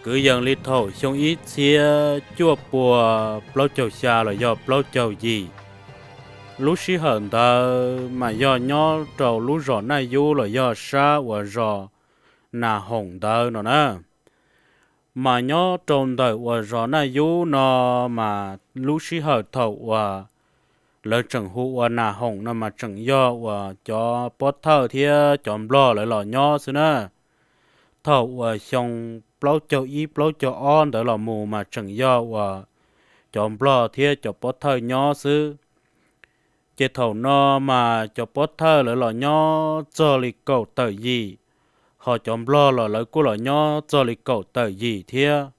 Kwv yees li thaum xyoo ib txhiab cuaj puas plaub caug xya los yog plaub caug yim, lub sij hawm ntawd mas yog nyob rau lub zos Naj Yub los yog sab uas zos Nas Hoom ntawd no na. Mas nyob rau ntawm uas zos Naj Yub no mas lub sij hawm thaum uas lawv tseem hu ua Nas Hoom no mas tseem yog uas cov pob thawj thiab cov nplog lawv los nyob xwb na. Thaum uas xyoo plaub caug ib plaub caug ob ntawd los mus mas tseem yog uas cov nplog thiab cov pob thawj nyob xwb. Ces thaum no mas cov pob thawj lawv los nyob txog li kaum tawm yim, ho cov nplog los lawv kuj los nyob txog li kaum tawm yim thiab.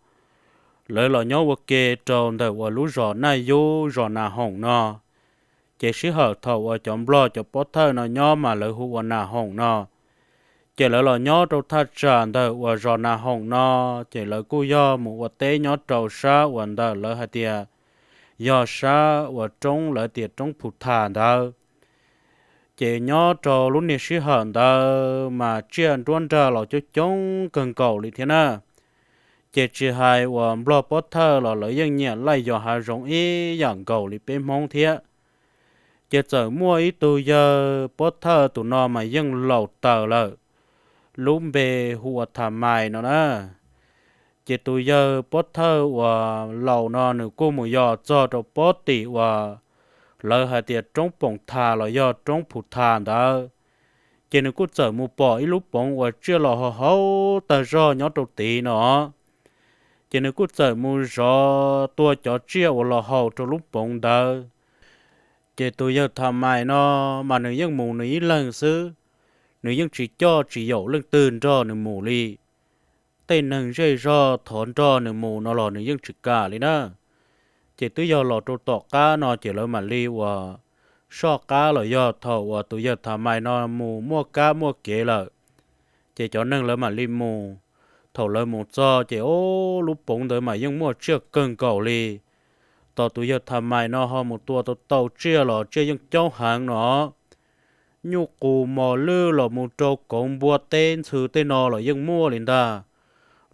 Lawv los nyob ua ke rau ntawm uas lub zos Naj Yub zos Nas Hoom no. Ces sij hawm thaum uas cov nplog cov pob thawj no nyob mas lawv hu ua Nas Hoom no. Ces lawv los nyob rau thaj tsam ntawm uas zos Nas Hoom no, ces lawv kuj yog mus ua teb nyob rau sab uas ntawm lawv hais tias yog sab uas roob lawv tias roob Phu Thas ntawd. Ces nyob rau lub niag sij hawm ntawd mas tsiaj nruab nrag los coob coob kawg nkaus li thiab na. Ces tsis hais uas nplog pob thawj los lawv yeej nyiam laij yos hav zoov ib yam nkaus li peb Hmoob thiab. Ces txawm muaj ib tug yawg pob thawj, tus no mas yeej laus taws lawm, lub npe hu ua Tham Mais no na. Ces tus yawg pob thawj uas laus no nws kuj mus yos txog rau pob tim uas lawv hais tias roob Poom Thas los yog roob Phu Thas ntawd. Ces nws kuj txawm mus pom ib lub poov uas tsiaj los haus haus tag zog nyob rau tid no. Ces nws kuj txawm mus zov tua cov tsiaj uas los haus rau lub poov ntawd. Ces tus yawg Tham Mais no mas nws yeej mus nws ib leeg xwb, nws yeej tsis coj tsis yaum leej twg nrog nws mus li. Tej neeg zej zog thov nrog nws mus no los nws yeej tsis kam li na. Ces twb yog los rau tom qab no ces lawv mam li uas soj qab los yog thaum uas tus yawg Tham Mais no mus muaj kab muaj kev lawm, ces cov neeg lawv mam li mus. Thaum lawv mus txog ces o, lub poov ntawd mas yeej muaj tsiaj kawg nkaus li. Tos tus yawg Tham Mais no ho mus tua tau tau tsiaj los tsiaj yeej coob heev no. Nyuj qus mos lwj los mus rau koov npua teb ntxhw tej no los yeej muaj li ntag.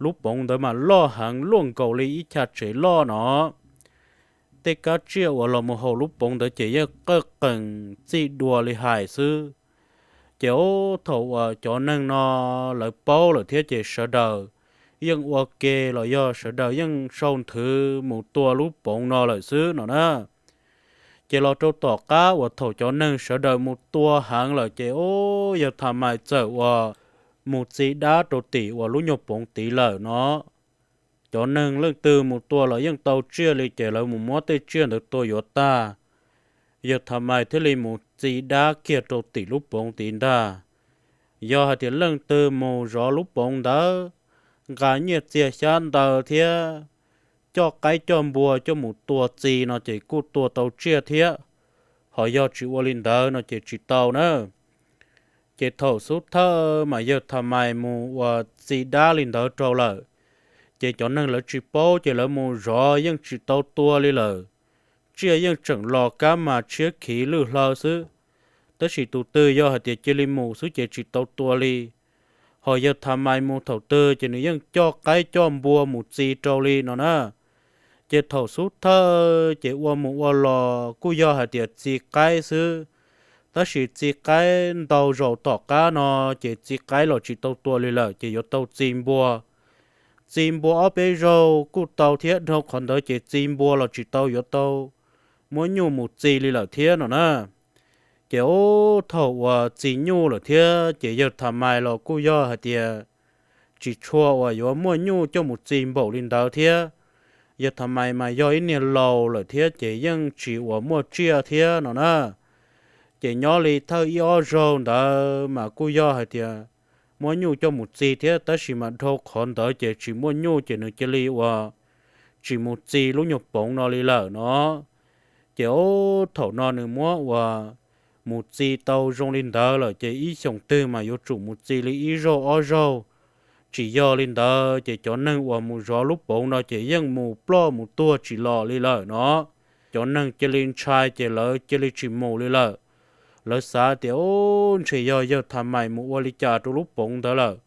Lub poov ntawd mas loj heev luaj nkaus li ib chav tsev loj no. Tej kab tsiaj uas los mus haus lub poov ntawd ces yeej qawj qees txij dua li hais xwb. Ces o, thaum uas cov neeg no lawv paub lawm thiab ces sawv daws yeej ua ke los yog sawv daws yeej sau nthwv mus tua lub poov no lawm xwb no na. Ces los rau tom qab uas thaum cov neeg sawv daws mus tua heev lawm ces o, yawg Tham Mais txawm uas mus txi dab rau tim uas lub nyuag poov tid lawm no. Cov neeg leej twg mus tua los yeej tau tsiaj li ces lawv mus muab tej tsiaj ntawd tua yuav tag, yawg Tham Mais thiaj li mus txi dab kiag rau tim lub poov tid ntag. Yog hais tias leej twg mus zov lub poov ntawd, nqa nyiaj txiag xyab ntawv thiab coj qaib coj npua coj mus tua txi no ces kuj tua tau tsiaj thiab, ho yog tsis ua li ntawd no ces tsis tau na. Ces thaum xub thawj mas yawg Tham Mais mus uas txi dab li ntawd rau lawm, ces cov neeg lawv tsis paub ces lawv mus zov yeej tsis tau tua li lawm. Tsiaj yeej tseem los kab mas tshiab khiv lwj hlaw xwb, tab sis tus twg yog hais tias cia li mus xwb ces tsis tau tua li. Ho yawg Tham Mais mus thaum twg ces nws yeej coj qaib coj npua mus txi rau li no na. Ces thaum xub thawj ces ua mus ua los kuj yog hais tias txi qaib xwb, tab sis txi qaib ntau zaus tom qab no ces txi qaib los tsis tau tua li lawm ces yuav tau txi npua. Txi npua ob peb zaug kuj tau thiab, dhau qhov ntawd ces txi npua los tsis tau, yuav tau muab nyuj mus txi li lawm thiab no na. Ces ub, thaum uas txi nyuj lawm thiab ces yawg Tham Mais los kuj yog hais tias tsis tshua uas yuav muaj nyuj coj mus txi npaum li ntawd thiab. Yawg Tham Mais mas yog ib niag laus lawm thiab ces yeej tsis uas muaj tsiaj thiab no na. Ces nyob li thawj ib ob zaug ntawd mas kuj yog hais tias muab nyuj coj mus txi thiab, tab sis mas dhau qhov ntawd ces tsis muaj nyuj ces nws cia li uas tsis mus txi lub nyuag poov no li lawm no. Ces ub, thaum no nws muab uas mus txi tau zoo li ntawd lawm ces ib xyoos twg mas yuav tsum mus txi li ib zaug ob zaug. Tsis yog li ntawd ces cov neeg uas mus zov lub poov no ces yeej mus ploj mus tuag tsis los li lawm no. Cov neeg cia li ntshai ces lawv cia li tsis mus li lawm. Lawv xav tias ub, ntshe yog yawg Tham Mais mus ua li cas rau lub poov ntawd lawm.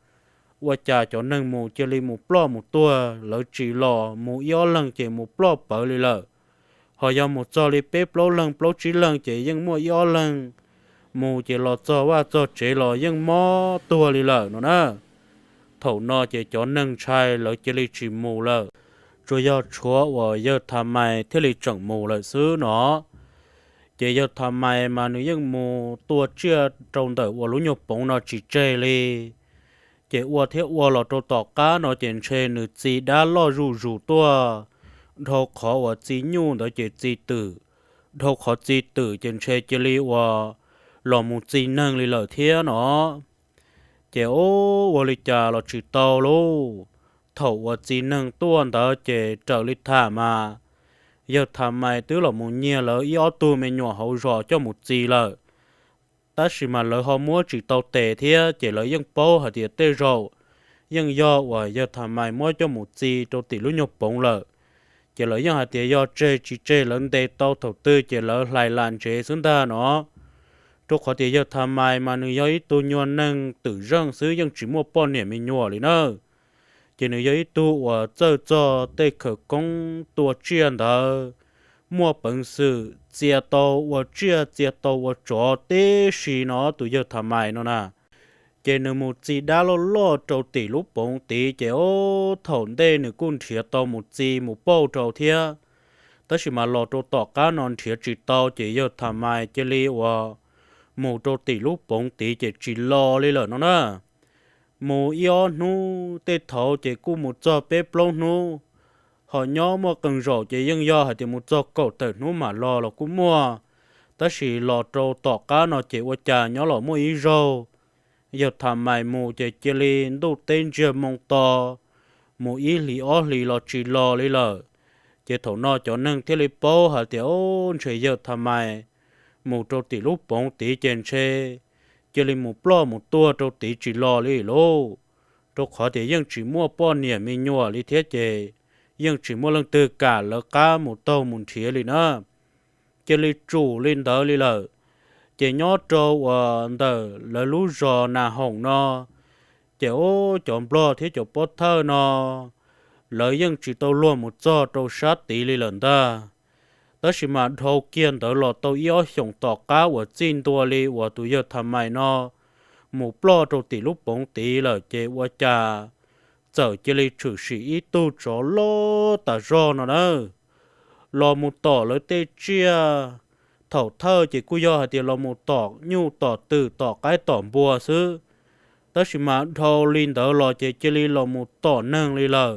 ua cas cov neeg mus cia li mus ploj mus tuag, lawv tsis los, mus ib ob leeg ces mus ploj pawv li lawm. Ho yog mus txog li peb plaub leeg plaub tsib leeg ces yeej muaj ib ob leeg, mus ces los txog vaj txog tsev los yeej mob tuag li lawm no na. Thaum no ces cov neeg ntshai lawv cia li tsis mus lawm, tsuas yog tshuav uas yawg Tham Mais thiaj li tseem mus lawm xwb no. Ces yawg Tham Mais mas nws yeej mus tua tsiaj rau ntawm uas lub nyuag poov no tsis tseg li. Ces ua thiab ua los rau tom qab no ces ntshe nws txi dab loj zuj zus tuaj, dhau qhov uas txi nyuj ntawd ces txi twm, dhau qhov txi twm ces ntshe cia li uas los mus txi neeg li lawm thiab no. Ces ua li cas los tsis tau lauj. Thaum uas txi neeg tuaj ntawd ces raws li tham mas yawg Tham Mais twb los mus nyiag lawv ib ob tug me nyuam hauv zos coj mus txi lawm. Tab sis mas lawv ho muab tsis tau tes thiab ces lawv yeej paub hais tias tej zaum yeej yog uas yawg Tham Mais muab coj mus txi rau tim lub nyuag poov lawm. Ces lawv yeej hais tias yog tseg tsis tseg lawv ntes tau thaum twg ces lawv hlais lam ntsev xwb ntag no. Rau qhov tias yawg Tham Mais mas nws yog ib tug nyuag neeg twm zeej xwb, yeej tsis muaj poj niam me nyuam li na. Ces nws yog ib tug uas txawj txog tej khawv koob tua tsiaj ntawd, muaj peev xwm txia tau ua tsiaj txia tau ua tsov tib si no tus yawg Tham Mais no na. Ces nws mus txi dab loj loj rau tim lub poov tid ces ua thaum ntej nws kuj nrhiav tau mus txi mus pauj rau thiab. Tab sis mas los rau tom qab no nrhiav tsis tau ces yawg Tham Mais cia li uas mus rau tim lub poov tid ces tsis los li lawm no na. Mus ib ob hnub tej thaud ces kuj mus txog peb plaub hnub, ho nyob muaj qee zaum ces yeej yog hais tias mus txog kaum tawm hnub mam los los kuj muaj. Tab sis los rau tom qab no ces ua cas nyob los muaj ib zaug yawg Tham Mais mus ces cia li ntuj teb ntsiag moo to, mus ib hlis ob hlis los tsis los li lawm. Ces thaum no cov neeg thiaj li paub hais tias o, ntshe yawg Tham Mais mus rau tim lub poov tid ces ntshe cia li mus ploj mus tuag rau tid tsis los li lauj. Rau qhov tias yeej tsis muaj poj niam me nyuam li thiab ces yeej tsis muaj leej twg kam lawv qab mus taug mus nrhiav li na. Cia li tsum li ntawd li lawm. Ces nyob rau uas ntawm lawv lub zos Nas Hoom no, ces ub cov Nplog thiab cov Pob Thawj no lawv yeej tsis tau luag mus txog rau sab tid li lawm ntag. Tab sis mas dhau kiag ntawd los tau ib ob xyoos tom qab uas txij ntua li uas tus yawg Tham Mais no mus ploj rau tim lub poov tid lawm ces ua cas txawm cia li tshwm sim ib tug tsov loj tas zog no na, los mus tom lawv tej tsiaj. Thaum thawj ces kuj yog hais tias los mus tom nyuj tom twm tom qaib tom npua xwb, tab sis mas dhau li ntawd los ces cia li los mus tom neeg li lawm.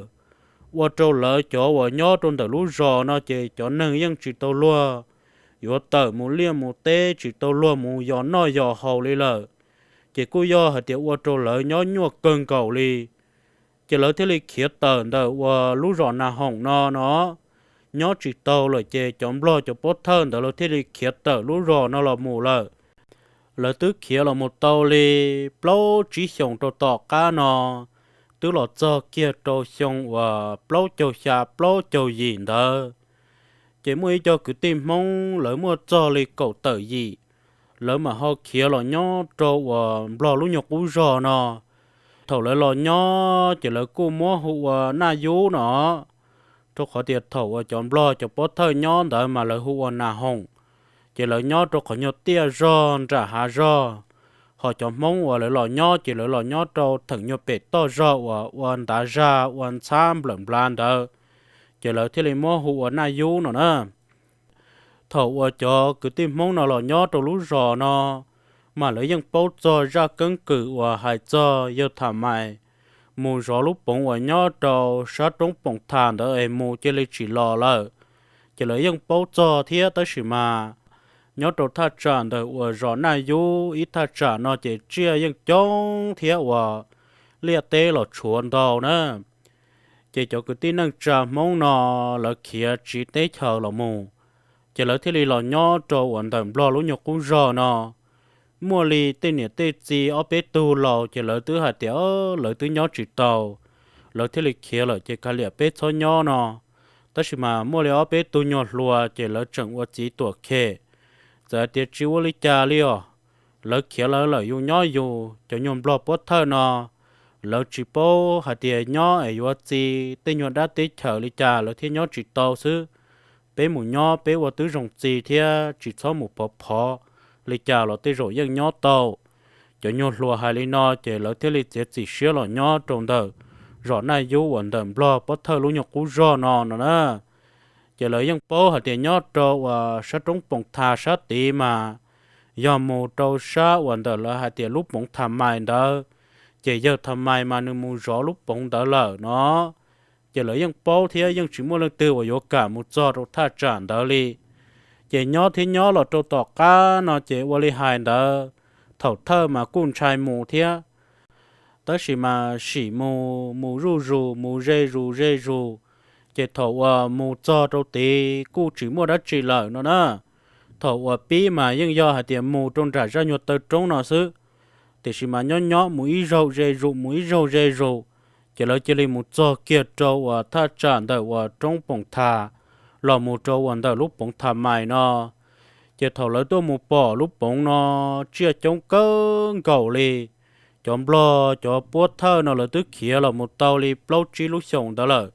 Ua rau lawv cov uas nyob rau ntawm lub zos no ces cov neeg yeej tsis tau luag yuav tawm mus liaj mus teb, tsis tau luag mus yos noj yos haus li lawm. Ces kuj yog hais tias ua rau lawv nyob nyuaj kawg nkaus li. Ces lawv thiaj li khiav tawm ntawm uas lub zos Nas Hoom no no, nyob tsis tau lawm ces cov Nplog cov Pob Thawj ntawd lawv thiaj li khiav tawm lub zos no los mus lawm. Lawv twb khiav los mus tau li plaub tsib xyoos rau tom qab no, twb los txog kiag rau xyoo uas plaub caug xya plaub caug yim ntawd, ces muaj ib co kwv tij Hmoob lawv muaj txog li kaum tawm yim, lawv mam ho khiav los nyob rau uas Nplog lub nyuag qub zos no. Thaum lawv los nyob ces lawv kuj muab hu ua Naj Yub no, rau qhov tias thaum uas cov Nplog cov Pob Thawj nyob ntawd mas lawv hu ua Nas Hoom, ces lawv nyob rau qhov nyuag tiaj zog nram hav zog. Ho cov Hmoob uas lawv los nyob ces lawv los nyob rau theem nyuag pem toj zog uas ua ntav zag ua ntxhab nplawm nplav ntawd, ces lawv thiaj li muab hu ua Naj Yub no na. Thaum uas cov kwv tij Hmoob no los nyob rau lub zos no, mas lawv yeej paub txog zaj keeb kwm uas hais txog yawg Tham Mais mus zov lub poov uas nyob rau sab roob Poom Tham ntawd es mus cia li tsis los lawm. Ces lawv yeej paub txog thiab, tab sis mas nyob rau thaj tsam ntawm uas zos Naj Yub ib thaj tsam no ces tsiaj yeej coob thiab uas liaj teb los tshuav ntau na. Ces cov kwv tij neej tsa Hmoob no lawv khiav tsiv teb chaws los mus, ces lawv thiaj li los nyob rau uas ntawm Nplog lub nyuag qub zog no. Muaj li tej niam tej txiv ob peb tug laus ces lawv twb hais tias lawv twb nyob tsis tau, lawv thiaj li khiav lawm ces kav liam peb txhob nyob no. Tab sis mas muaj li ob peb tug nyuag hluas ces lawv tseem ua txiv tuam khem, txawm hais tias tsis ua li cas li os, lawv khiav lawv lawm yus nyob yus, cov nyuag Nplog Pob Thawj no lawv tsis paub hais tias nyob es yuav txi tej nyuag dab teb chaws li cas lawv thiaj nyob tsis tau xwb. Peb mus nyob peb ua twb zoo txi thiab tsis txhob mus phov phov li cas los tej zaum yeej nyob tau. Cov nyuag hluas hais li no ces lawv thiaj li txiav txim siab los nyob rau ntawm zos Naj Yub uas ntawm Nplog pob thawj lub nyuag qub zog no no na. Ces lawv yeej paub hais tias nyob rau uas sab roob Poos Thas sab tid mas yog mus rau sab uas ntawm lawv hais tias lub poov Thas Mais ntawd, ces yawg Thas Mais mas nws mus zov lub poov ntawd lawm no. Ces lawv yeej paub thiab yeej tsis muaj leej twg uas yuav kam mus txog rau thaj tsam ntawd li. Ces nyob thiab nyob los rau tom qab no ces ua li hais ntawd, thaum thawj mas kuj ntshai mus thiab, tab sis mas sim mus mus zuj zus mus ze zus ze zus, ces thaum uas mus txog rau tid kuj tsis muaj dab tsi lawm no na. Thaum uas pib mas yeej yog hais tias mus rau nram zaj nyuag taw roob no xwb, tiam sis mas nyob nyob mus ib zaug ze zus mus ib zaug ze zus, ces lawv cia li mus txog kiag rau uas thaj tsam ntawm uas roob Poos Thas los mus rau uas ntawm lub poov Thas Mais no. Ces thaum lawv tuaj mus pom lub poov no tsiaj coob kawg nkaus li. Cov nplog cov puab thawj no lawv twb khiav los mus tau li plaub tsib lub xyoos ntawd lawm.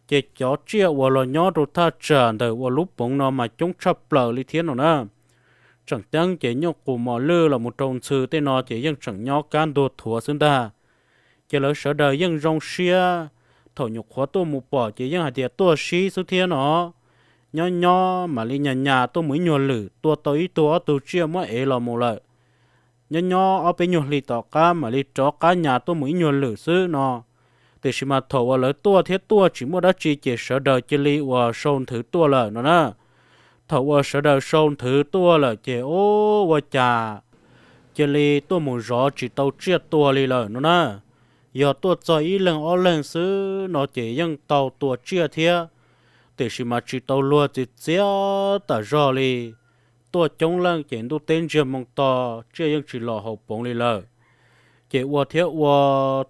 Ces cov tsiaj uas los nyob rau thaj tsam ntawm uas lub poov no mas coob tshaj plaws li thiab no na. Tseem ceeb ces nyuj qus mos lwj los mus rau ntxhw tej no ces yeej tseem nyob kab ntuag thuav xwb ntag. Ces lawv sawv daws yeej zoo siab, thaum nyuam qhuav tuaj mus pom ces yeej hais tias tuaj sib xwb thiab no. Nyob nyob mam li nyas nyas tuaj mus ib nyuag lwm tua tau ib tug ob tug tsiaj muab ev los mus lawm. Nyob nyob ob peb nyuag hli tom qab mam li rov qab nyas tuaj mus ib nyuag lwm xwb no. Tiam sis mas thaum uas lawv tuaj thiab tuaj tsis muaj dab tsi ces sawv daws cia li uas sau nthwv tuaj lawm no na. Thaum uas sawv daws sau nthwv tuaj lawm ces ua cas cia li tuaj mus zov tsis tau tsiaj tua li lawm no na. Yog tuaj txog ib leeg ob leeg xwb no ces yeej tau tua tsiaj thiab, tiam sis mas tsis tau luag txiv txiab tas zog li. Tuaj coob leej ces ntuj teb ntsiag moo to, tsiaj yeej tsis los haus poov li lawm. Ces ua thiab ua,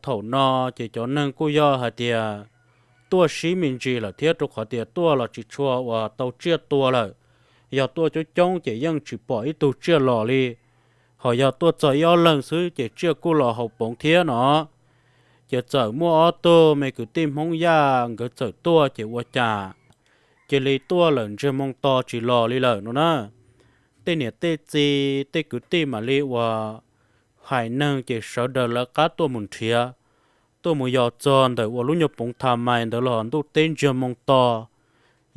thaum no ces cov neeg kuj yog hais tias tuaj sib me ntsis lawm thiab, rau qhov tias tuaj los tsis tshua uas tau tsiaj tua lawm. Yog tuaj coob coob ces yeej tsis pom ib tug tsiaj los li, ho yog tuaj txog ib ob leeg xwb ces tsiaj kuj los haus poov thiab no. Ces txawm muaj ob tug me kwv tij Hmoob Yaj nkawd txawm tuaj ces ua cas cia li tuaj lawm ntsiag moo to tsis los li lawm no na. Tej niam tej txiv tej kwv tij mam li uas hais neeg ces sawv daws lawv qab tuaj mus nrhiav, tuaj mus yos txog ntawm uas lub nyuag poov Thas Mais ntawd los ntuj teb ntsiag moo to,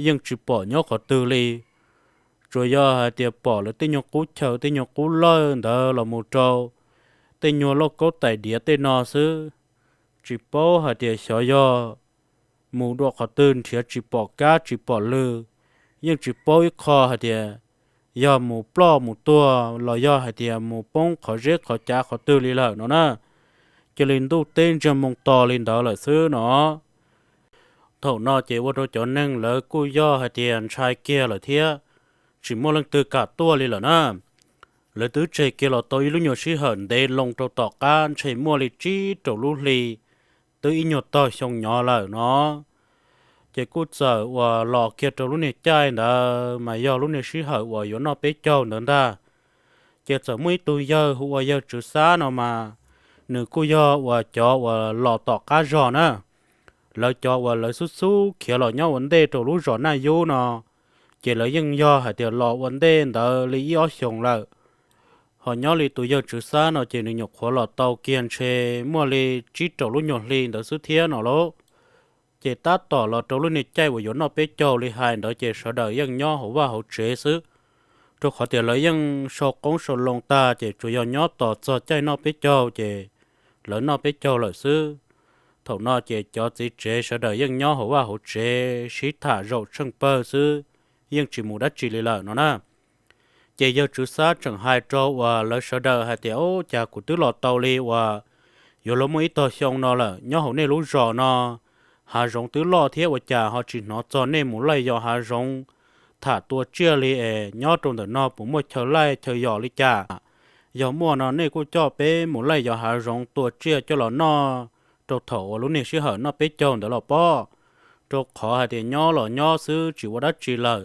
yeej tsis pom nyob qhov twg li. Tsuas yog hais tias pom lawv tej nyuag qub chaw tej nyuag qub lawj ntawd los mus rau tej nyuag lauj kaub tais diav tej no xwb. Tsis paub hais tias xyov yog mus dua qhov twg nrhiav tsis pom kab tsis pom lw, yeej tsis paub ib qho hais tias yog mus ploj mus tuag los yog hais tias mus poob qhov zeb qhov cav qhov twg li lawm no na. Cia li ntuj teb ntsiag moo to li ntawd lawm xwb no. Thaum no ces ua rau cov neeg lawv kuj yog hais tias ntshai kiag lawm thiab, tsis muaj leej twg kam tuaj li lawm na. Lawv twb tseg kiag los tau ib lub nyuag sij hawm ntev loo rau tom qab ntshe muaj li tsib rau lub hli, twb ib nyuag tog xyoo nyob lawm no. Ces kuj txawm uas los kiag rau lub niag caij ntawd mas yog lub niag sij hawm uas yuav noj peb caug ntawd ntag. Ces txawm muaj ib tug yawg hu ua yawg Tswv Xab no mas, nws kuj yog uas cov uas los tom qab zog na. Lawv cov uas lawv xub xub khiav los nyob ua ntej rau lub zos Naj Yub no, ces lawv yeej yog hais tias los ua ntej ntawd li ib ob xyoos lawm. Ho nyob li tus yawg Tswv Xab no ces nws nyuam qhuav los tau kiag ntshe muaj li tsib rau lub nyuag hli ntawd xwb thiab no lauj. Ces tab tom los rau lub niag caij uas yuav noj peb caug li hais ntawd ces sawv daws yeej nyob hauv vaj hauv tsev xwb, rau qhov tias lawv yeej sau qoob sau loo tag ces tsuas yog nyob tos txog caij noj peb caug ces lawv noj peb caug lawm xwb. Thaum no ces cov txiv tsev sawv daws yeej nyob hauv vaj hauv tsev sib tham zaum tsheej pawg xwb, yeej tsis mus dab tsi li lawm no na. Ces yawg Tswv Xab tseem hais rau uas lawv sawv daws hais tias, Ub, cas kuv twb los tau li uas yuav luag muaj ib tog xyoo no lawm nyob hauv nej lub zos no, hav zoov twb loj thiab ua cas ho tsis hnov txog nej mus laij yos hav zoov tham tua tsiaj li es nyob rau ntawm no puas muaj chaw laij chaw yos li cas? Yog muaj no nej kuj coj peb mus laij yos hav zoov tua tsiaj coj los noj rau thaum uas lub niag sij hawm noj peb caug ntawd los pob. Rau qhov hais tias nyob los nyob xwb tsis ua dab tsi lawm.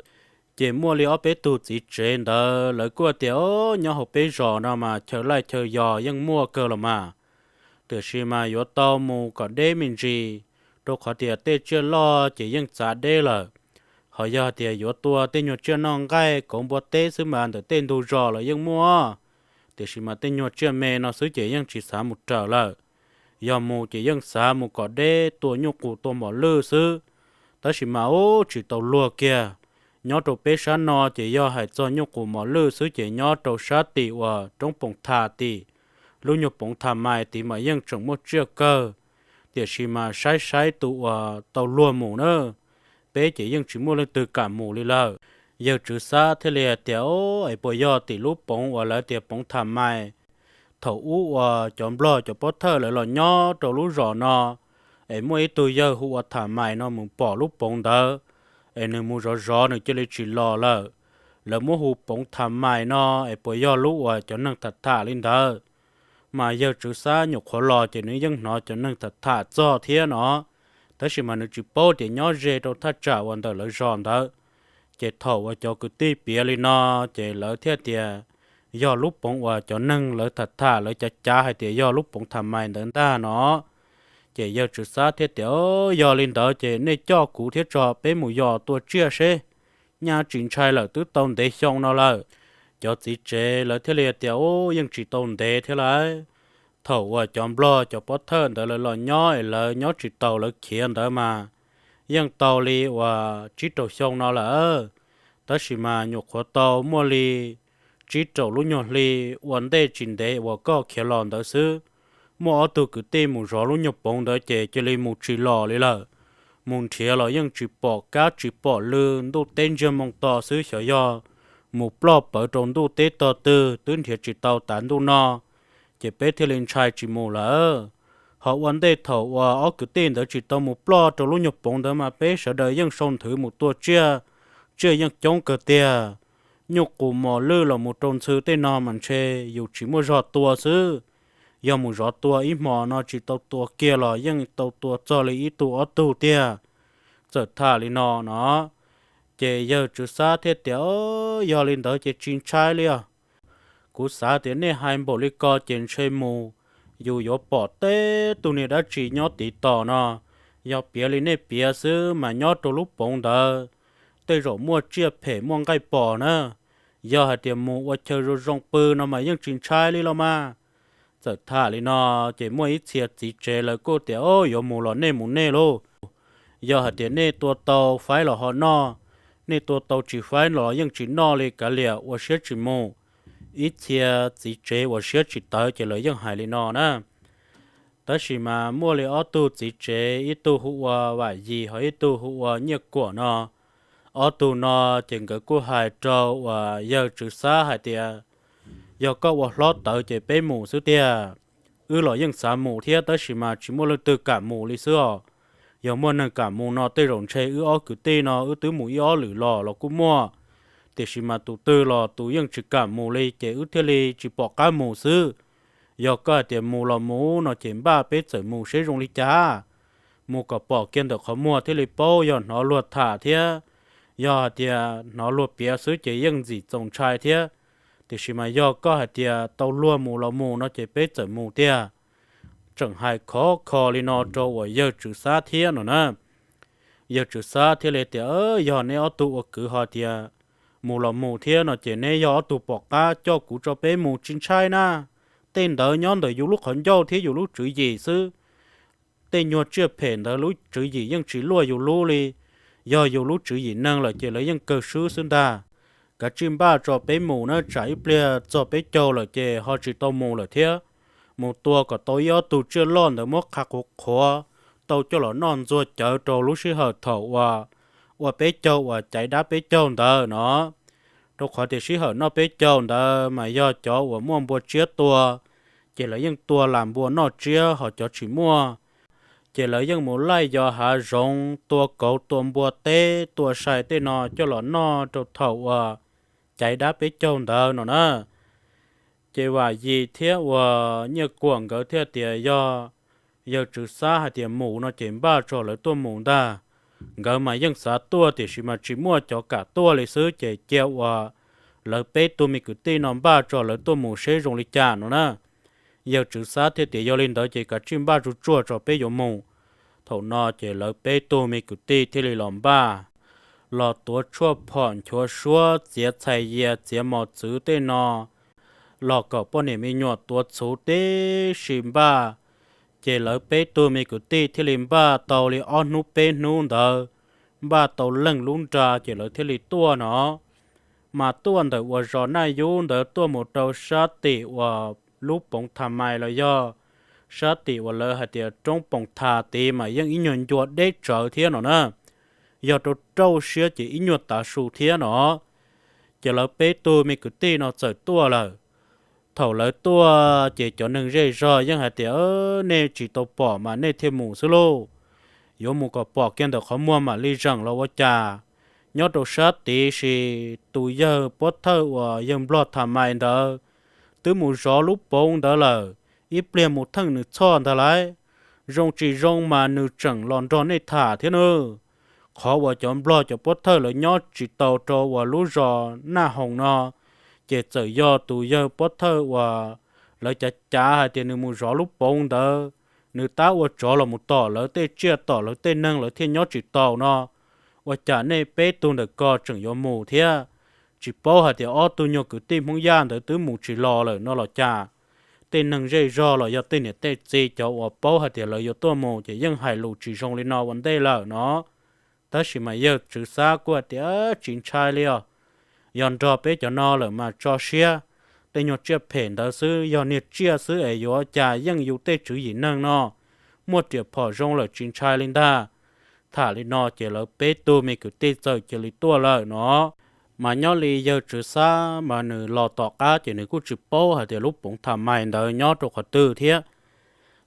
Ces muaj li ob peb tug txiv tsev ntawd lawv kuj tias, Nyob hauv peb zos no mas chaw laij chaw yos yeej muaj kawg los mas. tiam sis mas yuav tau mus kom deb me ntsis, rau qhov tias tej tsiaj loj ces yeej txav deb lawm. Ho yog tias yuav tua tej nyuag tsiaj noj nqaij kauv npua teb xwb mas ntawm tej ntug zos los yeej muaj, tiam sis mas tej nyuag tsiaj me no xwb ces yeej tsis xav mus raws lawm. Yog mus ces yeej xav mus kom deb tua nyuj qus tua mos lwj xwb. Tab sis mas ub tsis tau luag kiag. Nyob rau peb sab no ces yog hais txog nyuj qus mos lwj xwb ces nyob rau sab tim uas roob Poov Tham tim, lub nyuag Poov Tham Mais tid mas yeej tseem muaj tsiaj kawg. Tiam sis mas saib saib tus uas tau luag mus na, peb ces yeej tsis muaj leej twg kam mus li lawm. Yawg Tswv Xab thiaj li hais tias, Es puas yog tim lub poov uas lawv tias Poov Tham Mais, thaum ub uas cov Nplog cov Pob Thawj lawv los nyob rau lub zos no, es muaj ib tug yawg hu ua Tham Mais no mus pom lub poov ntawd, es nws mus zov zov nws cia li tsis los lawm. Lawv muab hu Poov Tham Mais no, es puas yog lub uas cov neeg tham tham li ntawd? Mas yawg Tswv Xab nyuam qhuav los ces nws yeej hnov cov neeg tham tham txog thiab no, tab sis mas nws tsis paub tias nyob ze rau thaj tsam uas ntawm lawv zos ntawd. Ces thaum uas cov kwv tij piav li no, ces lawv thiaj tias yog lub poov uas cov neeg lawv tham tham lawv cav cav hais tias yog lub Poov Tham Mais ntawd ntag no. Ces yawg Tswv Xab thiaj tias, Yog li ntawd ces nej coj kuv thiab tso peb mus yos tua tsiaj seb, nyaj tsis ntshai lawm twb tau ntev xyoo no lawm. Cov txiv tsev lawv thiaj li tias, Ub, yeej tsis tau ntev thiab lauj. Thaum uas cov Nplog cov Pob Thawj ntawd lawv los nyob es lawv nyob tsis taus lawv khiav ntawd mas yeej tau li uas tsib rau xyoo no lawm. Tab sis mas nyuam qhuav tau muaj li tsib rau lub nyuag hli ua ntej tsis ntev uas koj khiav los ntawd xwb, muaj ob tug kwv tij mus zov lub nyuag poov ntawd ces cia li mus tsis los li lawm. Mus nrhiav los yeej tsis pom kab tsis pom lw, ntuj teb ntsiag moo to xwb, xyov yog mus ploj pawv rau ntuj teb tog twg twb nrhiav tsis tau tav ntuj no, ces peb thiaj li ntshai tsis mus lawm. Ho ua ntej thaum uas ob kwv tij ntawd tsis tau mus ploj rau lub nyuag poov ntawd mas peb sawv daws yeej sau nthwv mus tua tsiaj, tsiaj yeej coob kawg tiag. Nyuj qus mos lwj los mus rau ntxhw tej no mas ntshe yus tsis muaj zog tua xwb. Yog mus zov tua ib hmo no tsis tau tua kiag los yeej tau tua txog li ib tug ob tug tiag. Txawm tham li no no, ces yawg Tswv Xab thiaj tias, Yog li ntawd ces tsis ntshai li os. Kuv xav tias nej hais npaum li ko ces ntshe mus yus yuav pom teb tug niag dab tsi nyob tiv tom no. Yog piav li nej piav xwb mas nyob rau lub poov ntawd tej zaum muaj tsiaj phem muaj nqaij pom na. Yog hais tias mus ua chaw zoo zoo pw no mas yeej tsis ntshai li los mas. Txawm tham li no, ces muaj ib txhia txiv tsev lawv kuj tias, Yuav mus los nej mus nej lauj. Yog hais tias nej tua tau faib los ho noj, nej tua tau tsis faib los yeej tsis noj li, kav liam ua siab tsis mus. Ib txhia txiv tsev ua siab tsis tawv ces lawv yeej hais li no na. Tab sis mas muaj li ob tug txiv tsev, ib tug hu ua Vam Yis ho ib tug hu ua Nyiaj Kuam no. Ob tug no ces nkawd kuj hais rau uas yawg Tswv Xab hais tias, Yog koj ua hlob tawv ces peb mus xwb tiag. Wb los yeej xav mus thiab tab sis mas tsis muaj leej twg kam mus li xwb os. Yog muaj neeg kam mus no tej zaum ntshe wb ob kwv tij no wb twb mus ib ob lwm los los kuj muaj, tiam sis mas tus twg los tus yeej tsis kam mus li ces wb thiaj li tsis pom qab mus xwb. Yog koj hais tias mus los mus no ces npaj peb txawm mus seb zoo li cas. Mus kom pom kiag ntawm qhov muag thiaj li paub, yog hnov luag tham thiab, yog hais tias hnov luag piav xwb ces yeej ntxim txaus ntshai thiab. Tiam sis mas yog koj hais tias tau luag mus los mus no ces peb txawm mus tiag. Tseem hais khov kho li no rau uas yawg Tswv Xab thiab no na. Yawg Tswv Xab thiaj li tias, Yog neb ob tug ua kwv ho tias mus los mus thiab no ces neb yog ob tug pom qab coj kuv tso peb mus tsis ntshai na. Tej ntawd nyob ntawm yus lub qhov ncauj thiab yus lub tswv yim xwb. Tej nyuag tsiaj phem ntawd lub tswv yim yeej tsis luaj yus lub li. Yog yus lub tswv yim neeg lawm ces lawv yeej kawg swb xwb ntag. Kav tsij npaj tso peb mus na, tsam ib pliag txog peb caug lawm ces ho tsis tau mus lawm thiab. Mus tua kom tau ib ob tug tsiaj loj ntawd muab qha qhuav qhuav tau coj los noj ntxuag cawv rau lub sij hawm thaum uas ua peb caug uas caiv dab peb caug ntawd no. Rau qhov tias sij hawm noj peb caug ntawd mas yog cov uas muaj npua tsiab tua, ces lawv yeej tua las npua noj tsiab, ho cov tsis muaj ces lawv yeej mus laij yos hav zoov tua kauv tua npua teb tua sai tej no coj los noj rau thaum uas caiv dab peb caug ntawd no na. Ces Vam Yis thiab uas Nyiaj Kuam nkawd thiaj tias yog yawg Tswv Xab hais tias mus no ces npaj tso lawv tuaj mus ntag. Nkawd mas yeej xav tuaj tiam sis mas tsis muaj cov kam tuaj li xwb ces cia uas lawv peb tug me kwv tij no npaj tso lawv tuaj mus seb zoo li cas no na. Yawg Tswv Xab thiaj tias, Yog li ntawd ces kav tsij npaj tsuag tsuag tso peb yuav mus. Thaum no ces lawv peb tug me kwv tij thiaj li los npaj, los tuav tshuaj phom nchuav suab, txiav txhais yias, txiav mos txwv tej no, los kom poj niam me nyuam tuav txhuv tib si npaj. Ces lawv peb tug me kwv tij thiaj li npaj tau li ob hnub peb hnub ntawd, npaj tau leej lub nra ces lawv thiaj li tuaj no. Mas tuaj ntawm uas zos Naj Yub ntawd tuaj mus rau sab tim uas lub Poov Thas Mais los yog sab tim uas lawv hais tias Roob Poom Thas tid mas yeej ib nyuag ncua deb tsawv thiab no na. Yog rau rau siab ces ib nyuag tav su thiab no. Ces lawv peb tug me kwv tij no txawm tuaj lawm. Thaum lawv tuaj ces cov neeg zej zog yeej hais tias, Nej tsis tau pom mas nej thiaj mus xwb lauj. Yuav mus kom pom kiag ntawm qhov muag mam li zeem los ua cas. Nyob rau sab tid sis tus yawg pov thawj uas yawg Nplog Thas Mais ntawd twb mus zov lub poov ntawd lawm, ib pliag mus theej nws txhoj ntag lauj. Zoo tsis zoo mas nws tseem los nrog nej tham thiab nawb. Qhov uas cov Nplog cov pov thawj lawv nyob tsis tau rau uas lub zos Naj Hoos no, ces txawm yog tus yawg pov thawj uas lawv cav cav hais tias nws mus zov lub poov ntawd, nws tab ua tsov los mus tom lawv tej tsiaj tom lawv tej neeg lawv thiaj nyob tsis tau no. Ua cas nej peb tug ntawm ko tseem yuav mus thiab? Tsis paub hais tias ob tug nyuag kwv tij Hmoob Yaj ntawd twb mus tsis los lawm no los cas? Tej neeg zej zog los yog tej niam tej txiv cov uas paub hais tias lawv yuav tuaj mus ces yeej hais lus tsis zoo li no ua ntej lawm no. Tab sis mas yawg Tswv Xab kuj hais tias, Tsis ntshai li os. Yog nrog peb cov no lawm mas tso siab, tej nyuag tsiaj phem ntawd xwb yog niag tsiaj xwb es yuav cas yeej yus tej tswv yim neeg no. Muaj riam phom zoo lawm tsis ntshai li ntag. Tham li no ces lawv peb tug me kwv tij txawm cia li tuaj lawm no. Mas nyob li yawg Tswv Xab mas nws los tom qab ces nws kuj tsis paub hais tias lub Poov Thas Mais ntawd nyob rau qhov twg thiab.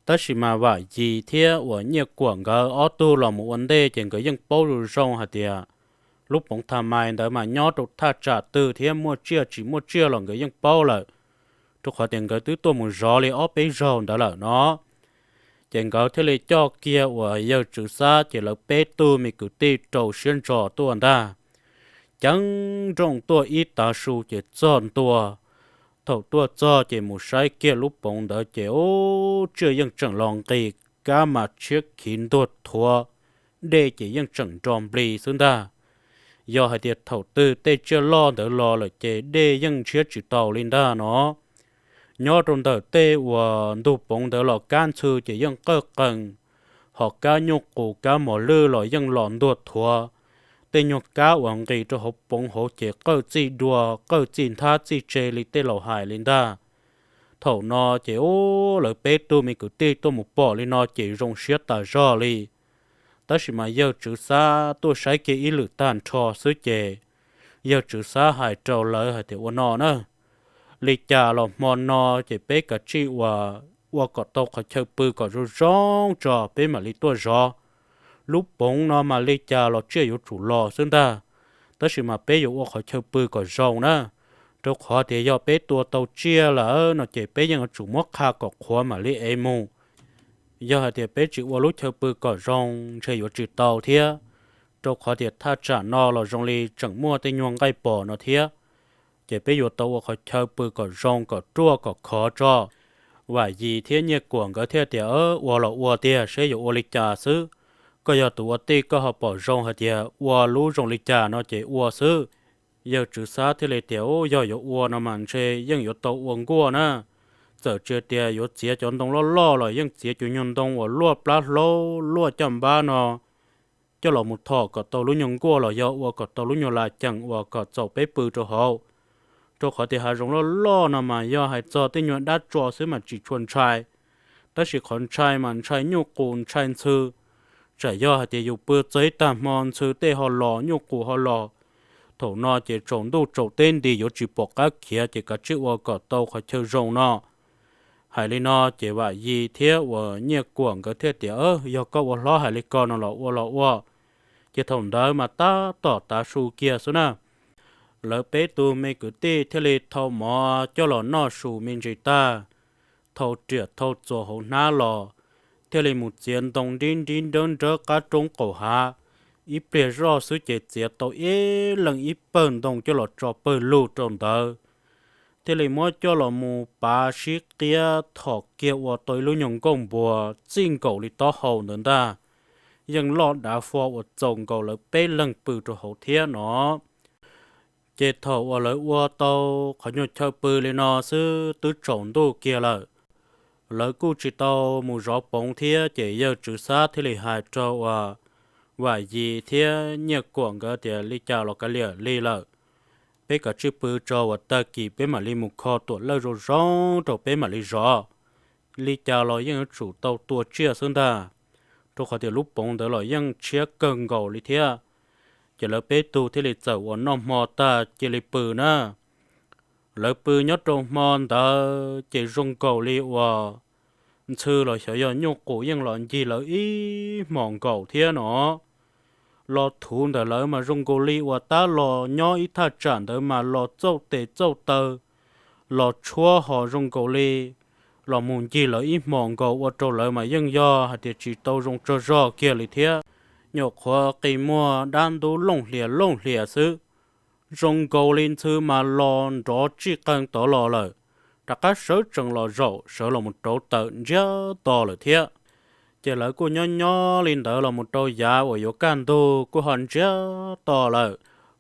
Tab sis mas Vam Yis thiab uas Nyiaj Kuam nkawd ob tug los mus ua ntej ces nkawd yeej paub zoo zoo hais tias lub Poov Thas Mais ntawd mas nyob rau thaj tsam twg thiab muaj tsiaj tsis muaj tsiaj los nkawd yeej paub lawm, rau qhov tias nkawd twb tuaj mus zov li ob peb zaug ntawd lawm no. Ces nkawd thiaj li coj kiag uas yawg Tswv Xab ces lawv peb tug me kwv tij rau siab ntso tuaj ntag. Ceev nrooj tuaj ib tav su ces txog ntua. Thaum tuaj txog ces mus saib kiag lub poov ntawd ces ub, tsiaj yeej tseem los nqis, kab mas tshiab khiv ntuag thuav, dej ces yeej tseem nro nplig xwb ntag. Yog hais tias thaum twg tej tsiaj loj ntawd los lawm ces dej yeej ntshiab tsis tau li ntag no. Nyob rau ntawm tej uas ntug poov ntawd los kab ntxhw ces yeej qawj qees, ho kab nyuj qus kab mos lwj los yeej los ntuag thuav. Tej nyuag kab uas nqis rau hauv poov hauv ces qawj txij dua, qawj txij nthab txij tse li tej laus hais li ntag. Thaum no ces ub, lawv peb tug me kwv tij tuaj mus pom li no ces zoo siab tas zog li. Tab sis mas yawg Tswv Xab tuaj saib kiag ib lwm tag nrho xwb ces yawg Tswv Xab hais rau lawv hais tias, Ua no na, li cas los hmo no ces peb kav tsij ua, ua kom tau qhov chaw pw kom zoo zoo tso peb mam li tuaj zov. Lub poov no mas li cas los tsiaj yuav tsum los xwb ntag, tab sis mas peb yuav ua qhov chaw pw kom zoo na, rau qhov tias yog peb tua tau tsiaj lawm no ces peb yeej yuav tsum muab qha kom qhuav mam li ev mus. Yog hais tias peb tsis ua lub chaw pw kom zoo ntshe yuav tsis tau thiab, rau qhov tias thaj tsam no los zoo li tseem muaj tej nyuag nqaij pom no thiab, ces peb yuav tau ua qhov chaw pw kom zoo kom ruaj kom khov tso. Vam Yis thiab Nyiaj Kuam nkawd thiaj tias, Ua los ua tiag, seb yuav ua li cas xwb. Koj yog tus ua tij koj ho pom zoo hais tias ua lub zoo li cas no ces ua xwb. Yawg Tswv Xab thiaj li tias, Ub, yog yuav ua no mas ntshe yeej yuav tau ua nkuaj na. Txawm tsis tias yuav txiav cov ntoo loj loj los yeej txiav cov nyuag ntoo uas luaj plab hlaub luaj caj npab no coj los mus thom kom tau lub nyuag nkuaj los yog ua kom tau lub nyuag las cees uas kom txaus peb pw rau hauv. Rau qhov tias hav zoov loj loj no mas yog hais txog tej nyuag dab tsov xwb mas tsis tshua ntshai, tab sis qhov ntshai mas ntshai nyuj qus ntshai ntxhw. Tsam yog hais tias yus pw txog ib tag hmo ntxhw tej ho los nyuj qus ho los, thaum no ces tsaus ntuj tsaus teb nti yuav tsis pom qab khiav ces kav tsij ua kom tau qhov chaw zoo no. Hais li no ces Vam Yis thiab uas Nyiaj Kuam nkawd thiaj tias, Yog koj ua hlob hais li ko no los ua los ua. Ces thaum ntawd mas tab tom tav su kiag xwb na, lawv peb tug me kwv tij thiaj li thau mov coj los noj su me ntsis tag, thau riam thau txuas hauv hnab los, thiaj li mus txiav ntoo nrib nrib nrawb nrawb qab roob qaum hav. Ib pliag zoj xwb ces txiav tau ib leej ib pawg ntoo coj los tso pawg lug rau ntawd. thiaj li muab coj los mus pav sib qiab thom kiag ua tau ib lub nyuag nkuaj npua txij nkaus li taub hau ntawd ntag. Yeej loj dav fua uas txaus nkaus lawv peb leeg pw rau hauv thiab no. Ces thaum uas lawv ua tau qhov nyuag chaw pw li no xwb twb tsaus ntuj kiag lawm. Lawv kuj tsis tau mus zov poov thiab ces yawg Tswv Xab thiaj li hais rau uas Vam Yis thiab Nyiaj Kuam nkawd tias, Li cas los kav liam li lawm, peb kav tsij pw tso uas tag kis peb mam li mus kho tuam lawj zoo zoo rau peb mam li zov. Li cas los yeej yuav tsum tau tua tsiaj xwb ntag, rau qhov tias lub poov ntawd los yeej tshiab kawg nkaus li thiab. Ces lawv peb tug thiaj li txawm uas noj hmo tag cia li pw na. Lawv pw nyob rau hmo ntawd ces zoo nkaus li uas ntxhw los xyov yog nyuj qus yeej los ncig lawv ib hmos nkaus thiab no. Los thuv ntawm lawv mas zoo nkaus li uas tab los nyob ib thaj tsam ntawd mas los txauj tes txauj taw, los tshuab ho zoo nkaus li los mus ncig lawv ib hmos nkaus ua rau lawv mas yeej yog hais tias tsis tau zoo tsaug zog kiag li thiab. Nyuam qhuav qi muag dab ntub looj hlias looj hlias xwb, zoo nkaus li ntxhw mas los nrov tsij qeeg tod los lawm, rov qab sawv tsees los zaum sawv los mus rauv taws ntsiag to lawm thiab. Ces lawv kuj nyob nyob li ntawd los mus rau yav uas yuav kaj ntug kuj ho ntsiag to lawm,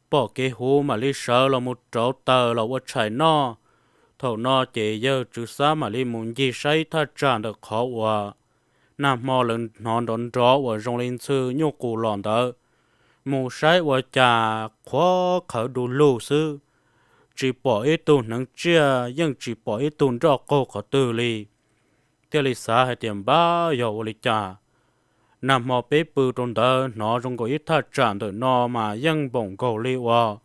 pom kev huv mam li sawv los mus rauv taws los ua tshais noj. Thaum no ces yawg Tswv Xab mam li mus ncig saib thaj tsam ntawm qhov uas nag hmo lawv hnov nrov nrov uas zoo li ntxhw nyuj qus los ntawd, mus saib ua cas qhuav qhawv du lug xwb, tsis pom ib tug hneev tsiaj yeej tsis pom ib tug nroj qaug qhov twg li. Thiaj li xav hais tias npab yog ua li cas, nag hmo peb pw rau ntawd hnov zoo nkaus ib thaj tsam ntawm no mas yeej npaum nkaus li uas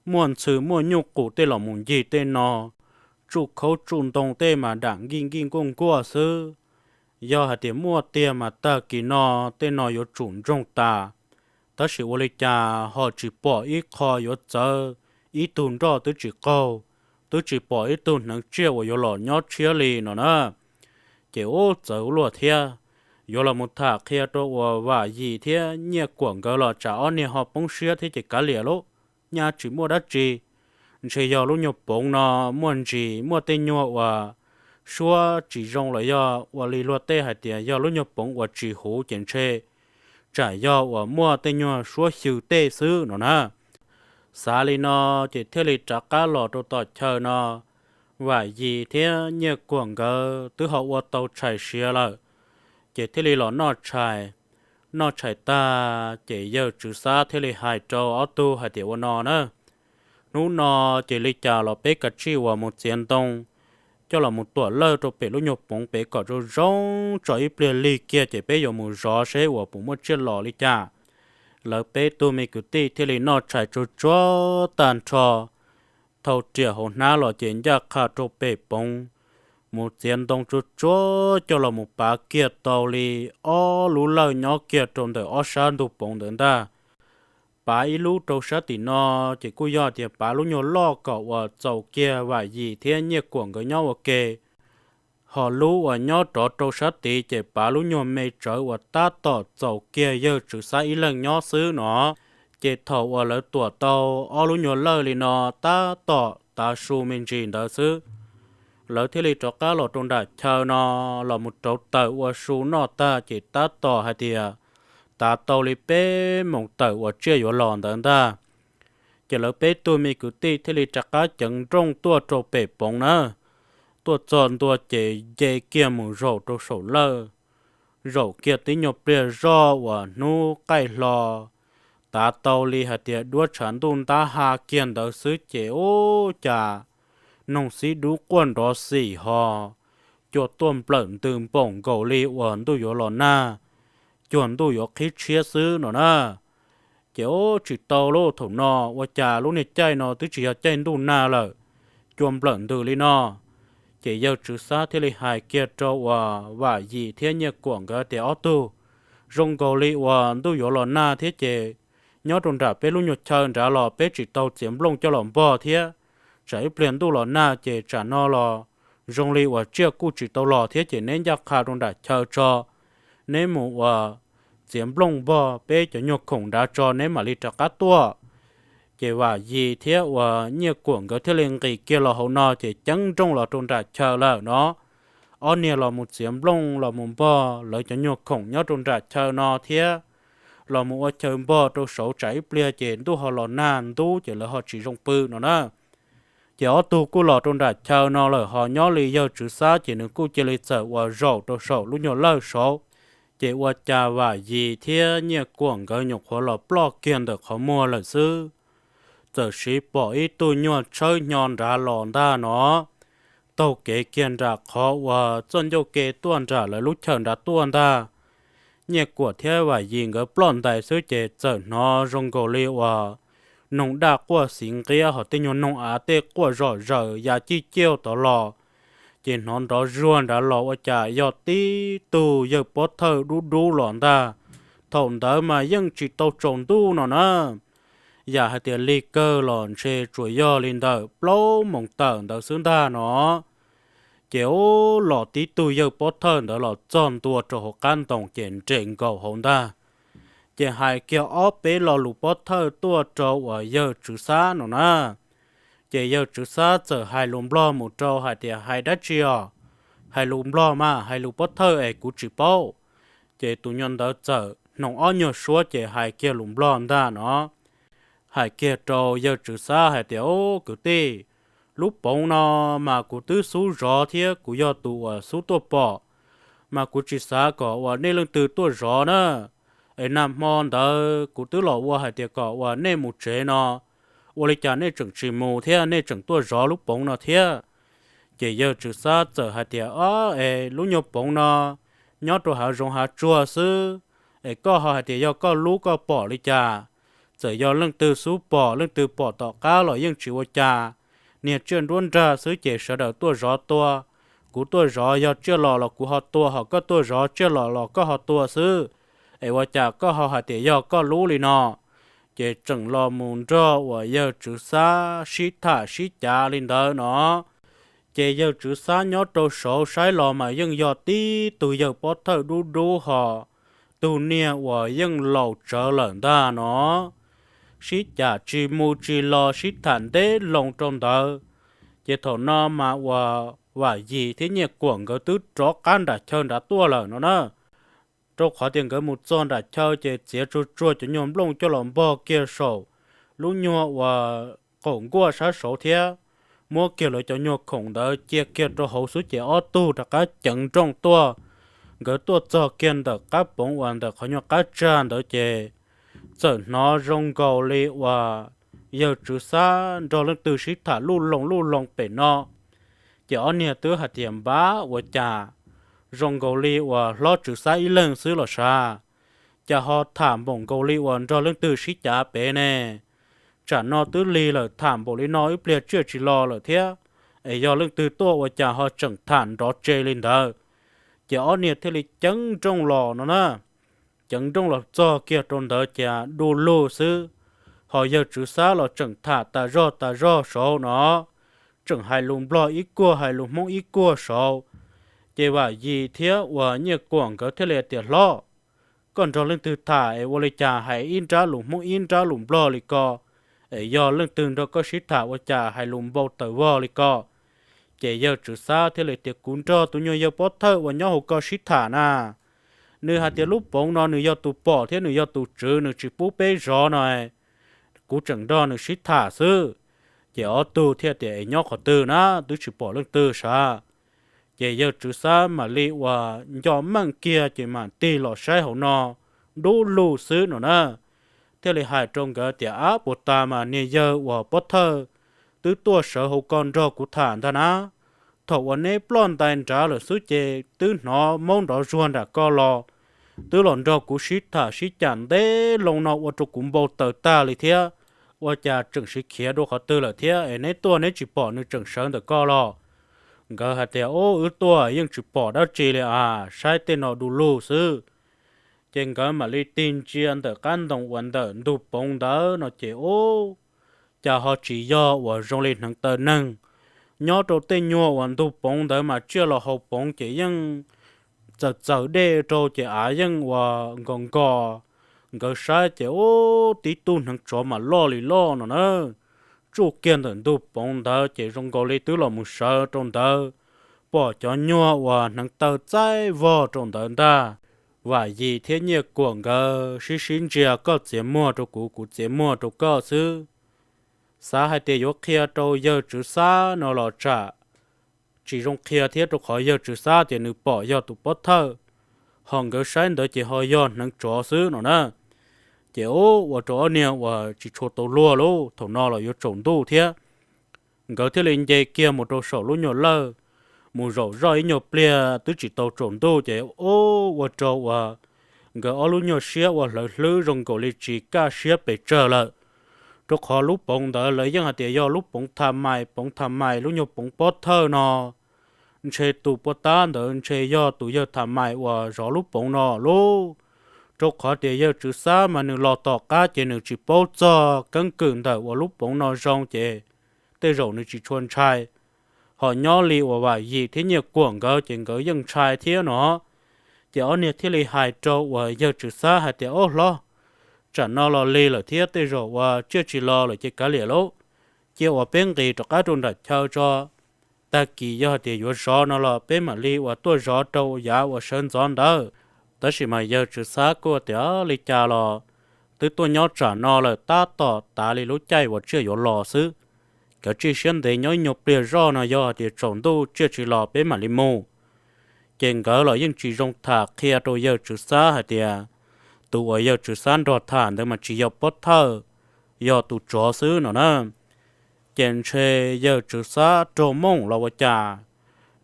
muaj ntxhw muaj nyuj qus tej los mus ncig tej no, tsuj khaub tsuj ntoo tej mas dam nkij nkij nkuaj nkuaj xwb. Yog hais tias muaj tiag mas tag kis no tej no yuav tsum ntsoog tas. Tab sis ua li cas ho tsis pom ib qho yuav txawv, ib tug nroj twb tsis qaug, twb tsis pom ib tug hneev tsiaj uas yuav los nyob tshiab li no na. Ces ub txawv luaj thiab, yuav los mus tham qhia rau uas Vam Yis thiab Nyiaj Kuam nkawd los tsam ob niag ho poob siab thiab ces kav liam lauj, nyaj tsis muaj dab tsi. Ntshe yog lub nyuag poov no muaj ntsis muaj tej nyuag uas suab tsis zoo los yog ua li luag tej hais tias yog lub nyuag poov uas tsis huv ces ntshe tsam yog uas muaj tej nyuag suab xyw tej xwb no na. Xav li no ces thiaj li rov qab los rau tom chaw no, Vam Yis thiab Nyiaj Kuam nkawd twb ho ua tau tshais siav lawm. Ces thiaj li los noj tshais. Noj tshais tag ces yawg Tswv Xab thiaj li hais rau ob tug hais tias ua no na, hnub no ces li cas los peb kav tsij uas mus txiav ntoo coj los mus tuam lawj rau pem lub nyuag poov pem kom zoo zoo tso ib pliag lig kiag ces peb yuav mus zov seb uas puas muaj tsiaj los li cas. Lawv peb tug me kwv tij thiaj li noj tshais tsuag tsuag tag nrho, thau riam hauv hnab los ces ncaj qha rau pem poov, mus txiav ntoo tsuag tsuag coj los mus pav kiag tau li ob lub lawj nyob kiag rau ntawm ob sab ntug poov ntawd ntag. Pav ib lub rau sab tim no ces kuj yog tias pav lub nyuag loj kom uas txaus kiag Vam Yis thiab Nyiaj Kuam nkawd nyob ua ke. Ho lub uas nyob rov rau sab tid ces pav lub nyuag me tsawv uas tab tom txaus kiag yawg Tswv Xab ib leeg nyob xwb no. Ces thaum uas lawv tuam tau ob lub nyuag lawj li no tab tom tav su me ntsis ntawd xwb, lawv thiaj li rov qab los rau nram chaw no los mus rauv taws ua su noj tag ces tab tom hais tias tav tau li peb moos tawm uas tsiaj yuav los ntawd ntag. Ces lawv peb tug me kwv tij thiaj li rov qab ceev nrooj tuaj rau pem poov na. Tuaj txog ntua ces nce kiag mus zaum rau saum lawj, zaum kiag tib nyuag pliag zoj uas hnub qaij hlo, tav tau li hais tias duab tshav ntuj ntab ha kiag ntawd xwb ces ub cas noog xib dub quaj nrov xim ho, cua tuaj nplawm ntws npaum nkaus li uas ntuj yuav los nag, cuag ntuj yuav qhib tshiab xwb no na. Ces ub tsis tau lauj, thaum no ua cas lub niag caij no twb tsis yog caij ntuj nag lawm, cua nplawm ntws li no. Ces yawg Tswv Xab thiaj li hais kiag rau uas Vam Yis thiab Nyiaj Kuam nkawd tias ob tug, zoo nkaus li uas ntuj yuav los nag thiab ces nyob rau nram peb lub nyuag chaw nrad los peb tsis tau txiav nplooj coj los npog thiab, tsam ib pliag ntuj los nag ces tsam no los zoo li uas tsiaj kuj tsis tau los thiab ces neb ncaj qha rau nram chaw tso, neb mus uas txiav nplooj npog peb cov nyuag khoom nrad tso neb mam li rov qab tuaj. Ces Vam Yis thiab uas Nyiaj Kuam nkawd thiaj li nqis kiag los hauv no ces ceeb nrooj los rau nram chaw lawm no. Ob niag los mus txiav nplooj los mus npog lawv cov nyuag khoom nyob rau nram chaw no thiab los mus ua chaw npog rau saud tsam ib pliag ces ntuj ho los nag ntub ces lawv ho tsis zoo pw no na. Ces ob tug kuj los rau nram chaw no lawm ho nyob li yawg Tswv Xab ces nws kuj cia li txawm uas zaum rau saum lub nyuag lawj saud. Ces ua cas Vam Yis thiab Nyiaj Kuam nkawd nyuam qhuav los ploj kiag ntawm qhov muag lawm xwb, txawm siv pom ib tug nyuag tshawb hnyo nrad los ntag no, taug kev kiag nram qhov uas txoj ncauj ke tuaj nram lawv lub chaw nrad tuaj ntag. Nyiaj Kuam thiab Vam Yis nkawd ploj ntais xwb ces txawm hnov zoo nkaus li uas noog daj quaj xiv nqiab ho tej nyuag noog av tej quaj zom zaws ya cij ciauj tod los. Ces hnov nrov zuag nrad los ua cas yog tib tug yawg pov thawj dub dub los ntag. Thaum ntawd mas yeej tsis tau tsaus ntuj no na, yam hais tias lig kawg los ntshe tsuas yog li ntawm plaub moos tawm ntawd xwb ntag no. Ces ub los tib tug yawg pov thawj ntawd los txog ntua rau hauv qab ntoo ces nres nkaus hauv ntag. Ces hais kiag ob peb lo lus pov thawj tuaj rau uas yawg Tswv Xab no na. Ces yawg Tswv Xab txawm hais lus nplog mus rau hais tias, hais dab tsi os? Hais lus nplog mas hais lus pov thawj es kuv tsis paub. Ces tus nyuag ntawd txawm hnoos ob nyuag suab ces hais kiag lus nplog ntag no, hais kiag rau yawg Tswv Xab hais tias, ub kwv tij, lub poov no mas kuv twb xub zov thiab kuv yog tus uas xub tuaj pom, mas kuv tsis xav kom uas nej leej twg tuaj zov na. Es nag hmo ntawd kuv twb los ua hais tias kom uas nej mus tsev no, ua li cas nej tseem tsis mus thiab nej tseem tuaj zov lub poov no thiab? Ces yawg Tswv Xab txawm hais tias, ob, es lub nyuag poov no nyob rau hav zoov hav tsuag xwb, es koj ho hais tias yog koj lub koj pom li cas? Txawm yog leej twg xub pom leej twg pom tom qab los yeej tsis ua cas. Niag tsiaj nruab nrag xwb ces sawv daws tuaj zov tua, kuv tuaj zov yog tsiaj los los kuv ho tua, ho koj tuaj zov tsiaj los los koj ho tua xwb, es ua cas koj ho hais tias yog koj lub li no? Ces tseem los mus nrog uas yawg Tswv Xab sib tham sib cav li ntawd no. Ces yawg Tswv Xab nyob rau saud saib los mas yeej yog tib tug yawg pov thawj dub dub ho tus niag uas yeej laus tsawv lawm ntag no. Sib cam tsis mus tsis los sib tham ntev loo rau ntawd. Ces thaum no mas uas Vam Yis thiab Nyiaj Kuam nkawd twb rov qab nram chaw nrad tuaj lawm no na. Rau qhov tias nkawd mus txog nram chaw ces txiav tsuag tsuag cov nyuag nplooj coj los npog kiag saum lub nyuag uas qaum nkuaj sab saud thiab muab kiag lawv cov nyuag khoom ntawd cia kiag rau hauv xwb ces ob tug rov qab ceev nrooj tuaj. Nkawd tuaj txog kiag ntawm qab poov uas ntawm qhov nyuag qab tsag ntawd ces txawm hnov zoo nkaus li uas yawg Tswv Xab nrog leej twg sib tham luj loo luj loo pem no. Ces ob niag twb hais tias, npab, ua cas zoo nkaus li uas hlob Tswv Xab ib leeg xwb los sav, cas ho tham npaum nkaus li uas nrog leej twg sib cav pem ne? Tsam no twb lig lawm tham npaum li no ib pliag tsiaj tsis los lawm thiab, es yog leej twg tuaj ua cas ho tseem tham nrov tse li ntawd? Ces ob niag thiaj li ceev nrooj los no na. Ceev nrooj los txog kiag rau ntawd ces du lug xwb, ho yawg Tswv Xab los tseem tham tas zog tas zog saud no, tseem hais lus nplog ib kuag hais lus hmoob ib kuag saud. Ces Vam Yis thiab uas Nyiaj Kuam nkawd thiaj li tias, hlob, koj nrog leej twg tham es ua li cas hais ib nrab lus hmoob ib nrab lus nplog li ko? Es yog leej twg nrog koj sib tham ua cas hais lus npau taws vog li ko? Ces yawg Tswv Xab thiaj li tias, kuv nrog tus nyuag yawg pov thawj uas nyob hauv ko sib tham na. Nws hais tias lub poov no nws yog tus pom thiab nws yog tus tswv, nws tsis pub peb zov no, kuv tseem nrog nws sib tham xwb. Ces ob tug thiaj tias, es nyob qhov twg na, twb tsis pom leej twg sav. Ces yawg Tswv Xab mam li uas nco meej kiag ces mam tig los saib hauv no, dub lug xwb no na. Thiaj li hais rau nkawd tias, ab, puas tas mas niag yawg uas pov thawj twb tuaj sawv hauv ko nrog kuv tham ntag na. Thaum uas neb ploj ntais nrad lawm xwb ces twb hnov maub nrov zuag nram ko los, twb los nrog kuv sib tham sib cam ntev loo no ua rau kuv npau taws tag li thiab. Ua cas tseem siv khiav dua qhov twg lawm thiab es neb tuaj neb tsis pom nws tseem sawv ntawm ko los? Nkawd hais tias, ub, wb tuaj yeej tsis pom dab tsi li as, saib tej no du lug xwb. Ces nkawd mam li tig ntsia ntawm qab ntoo uas ntawm ntug poov ntawd no ces ub, cas ho tsis yog uas zoo li hneev taw neeg. Nyob rau tej nyuag uas ntug poov ntawd mas tsiaj los hauv poov ces yeej txawm txawm dej rau ces av yeej uas nkos nkos Nkawd saib ces ub, tib tug hneev tsov mas loj li loj no na, tsuj kiag ntawm ntug poov ntawd ces zoo nkaus li twb los mus sawv rau ntawd, pom cov nyuag uas hneev taw txaij vog rau ntawd ntag. Vam Yim thiab Nyiaj Kuam nkawd sib sib ntsia, koj txiav muag rau kuv, kuv txiav muag rau koj xwb. Xav hais tias yuav qhia rau yawg Tswv Xab no los tsam tsis zoo qhia thiab, rau qhov yawg Tswv Xab tias nws pom yog tus pov thawj, ho nkawd saib ntawd ces ho yog hneev tsov xwb no na. Ces ub, ua rau ob niag uas tsis tshua tau luag lauj, thaum no los yuav tsaus ntuj thiab. Nkawd thiaj li nce kiag mus rau saum lub nyuag lawj, mus zaum zoj ib nyuag pliag twb tsis tau tsaus ntuj ces ub, ua rau uas nkawd ob lub nyuag siab ua hlawv hlwb zoo nkaus li tsis kaj siab pes tsawg lawm. Rau qhov lub poov ntawd lawv yeej hais tias yog lub poov Tham Mais, poov Tham Mais lub nyuag poov pov thawj no, ntshe tus puag ta ntawd ntshe yog tus yawg Tham Mais uas zov lub poov no lauj. Rau qhov tias yawg Tswv Xab mas nws los tom qab ces nws tsis paub txog keeb kwm ntawm uas lub poov no zoo ces tej zaum nws tsis tshua ntshai. Ho nyob li uas Vam Yim thiab Nyiaj Kuam nkawd ces nkawd yeej ntshai thiab no. Ces ob niag thiaj li hais rau uas yawg Tswv Xab hais tias, Ob hlob, tsam no los lig lawm thiab, tej zaum uas tsiaj tsis los lawm ces kav liam lauj, cia uas peb nqis rov qab rau nram chaw tso. Tag kis yog hais tias yuav zov no los peb mam li uas tuaj zov rau yav uas sawv ntxov ntawd. Tab sis mas yawg Tswv Xab kuj tias, Li cas los twb tuaj nyob tsam no lawm, tab tom tav li lub caij uas tsiaj yuav los xwb. Kav tsij siab ntev nyob ib nyuag pliag zoj no, yog hais tias tsaus ntuj tsiaj tsis los peb mam li mus. Ces nkawd los yeej tsis zoo tham qhia rau yawg Tswv Xab hais tias tus uas yawg Tswv Xab nrog tham ntawd mas tsis yog pov thawj, yog tus tsov xwb no na. Ces ntshe yawg Tswv Xab raug mooj los ua cas,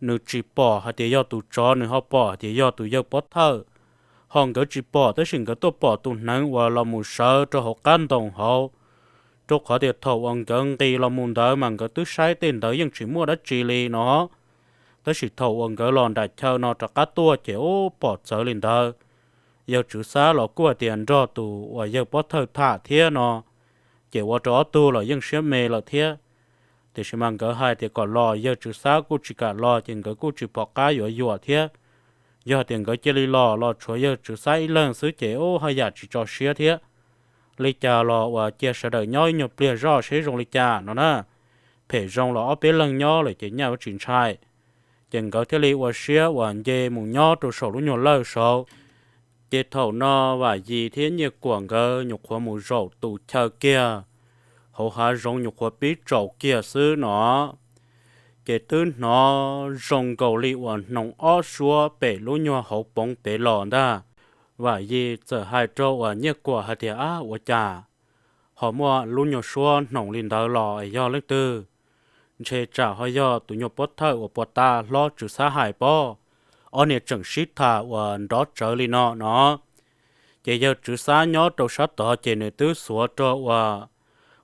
nws tsis pom hais tias yog tus tsov, nws ho pom hais tias yog tus yawg pov thawj. Ho nkawd tsis pom, tab sis nkawd tuaj pom tus hneev uas los mus sawv rau hauv qab ntoo hauv. Rau qhov tias thaum uas nkawd nqis los mus ntawd mas nkawd twb saib tej ntawd yeej tsis muaj dab tsi li no. Tab sis thaum uas nkawd los nram chaw no rov qab tuaj ces ub, pom txawv li ntawd. Yawg Tswv Xab los kuj hais tias nrog tus uas yawg pov thawj tham thiab no, ces ua rau ob tug los yeej siab me lawm thiab. Tiam sis mas nkawd hais tias kom los, yawg Tswv Xab kuj tsis kam los, ces nkawd kuj tsis pom qab yuav yuam thiab. Yog tias nkawd cia li los, los tshuav yawg Tswv Xab ib leeg xwb ces ub, haj yam tsis tso siab thiab. Li cas los uas cia sawv daws nyob ib nyuag pliag zoj seb zoo li cas no na. Phem zoo los ob peb leeg nyob lawm ces nyaj yuav tsis ntshai. Ces nkawd thiaj li ua siab uas nce mus nyob rau saum lub nyuag lawj saud. Ces thaum no Vam Yim thiab Nyiaj Kuam nkawd nyuam qhuav mus zaum tus chaw kiag hauv hav zoov, nyuam qhuav pib tsaus kiag xwb no, ces twb hnov zoo nkaus li uas hnoos ob suab pem lub nyuag hauv poov pem los ntag. Vam Yim txawm hais rau uas Nyiaj Kuam hais tias, Ab, ua cas ho muaj lub nyuag suab hnoos li ntawd los es yog leej twg? Ntshe tsam ho yog tus nyuag pov thawj uas puag ta hlob Tswv Xab hais pob. Ob niag tseem sib tham uas nrov tsawv li no no. Ces yawg Tswv Xab nyob rau sab tod ces nws twb xuav rau uas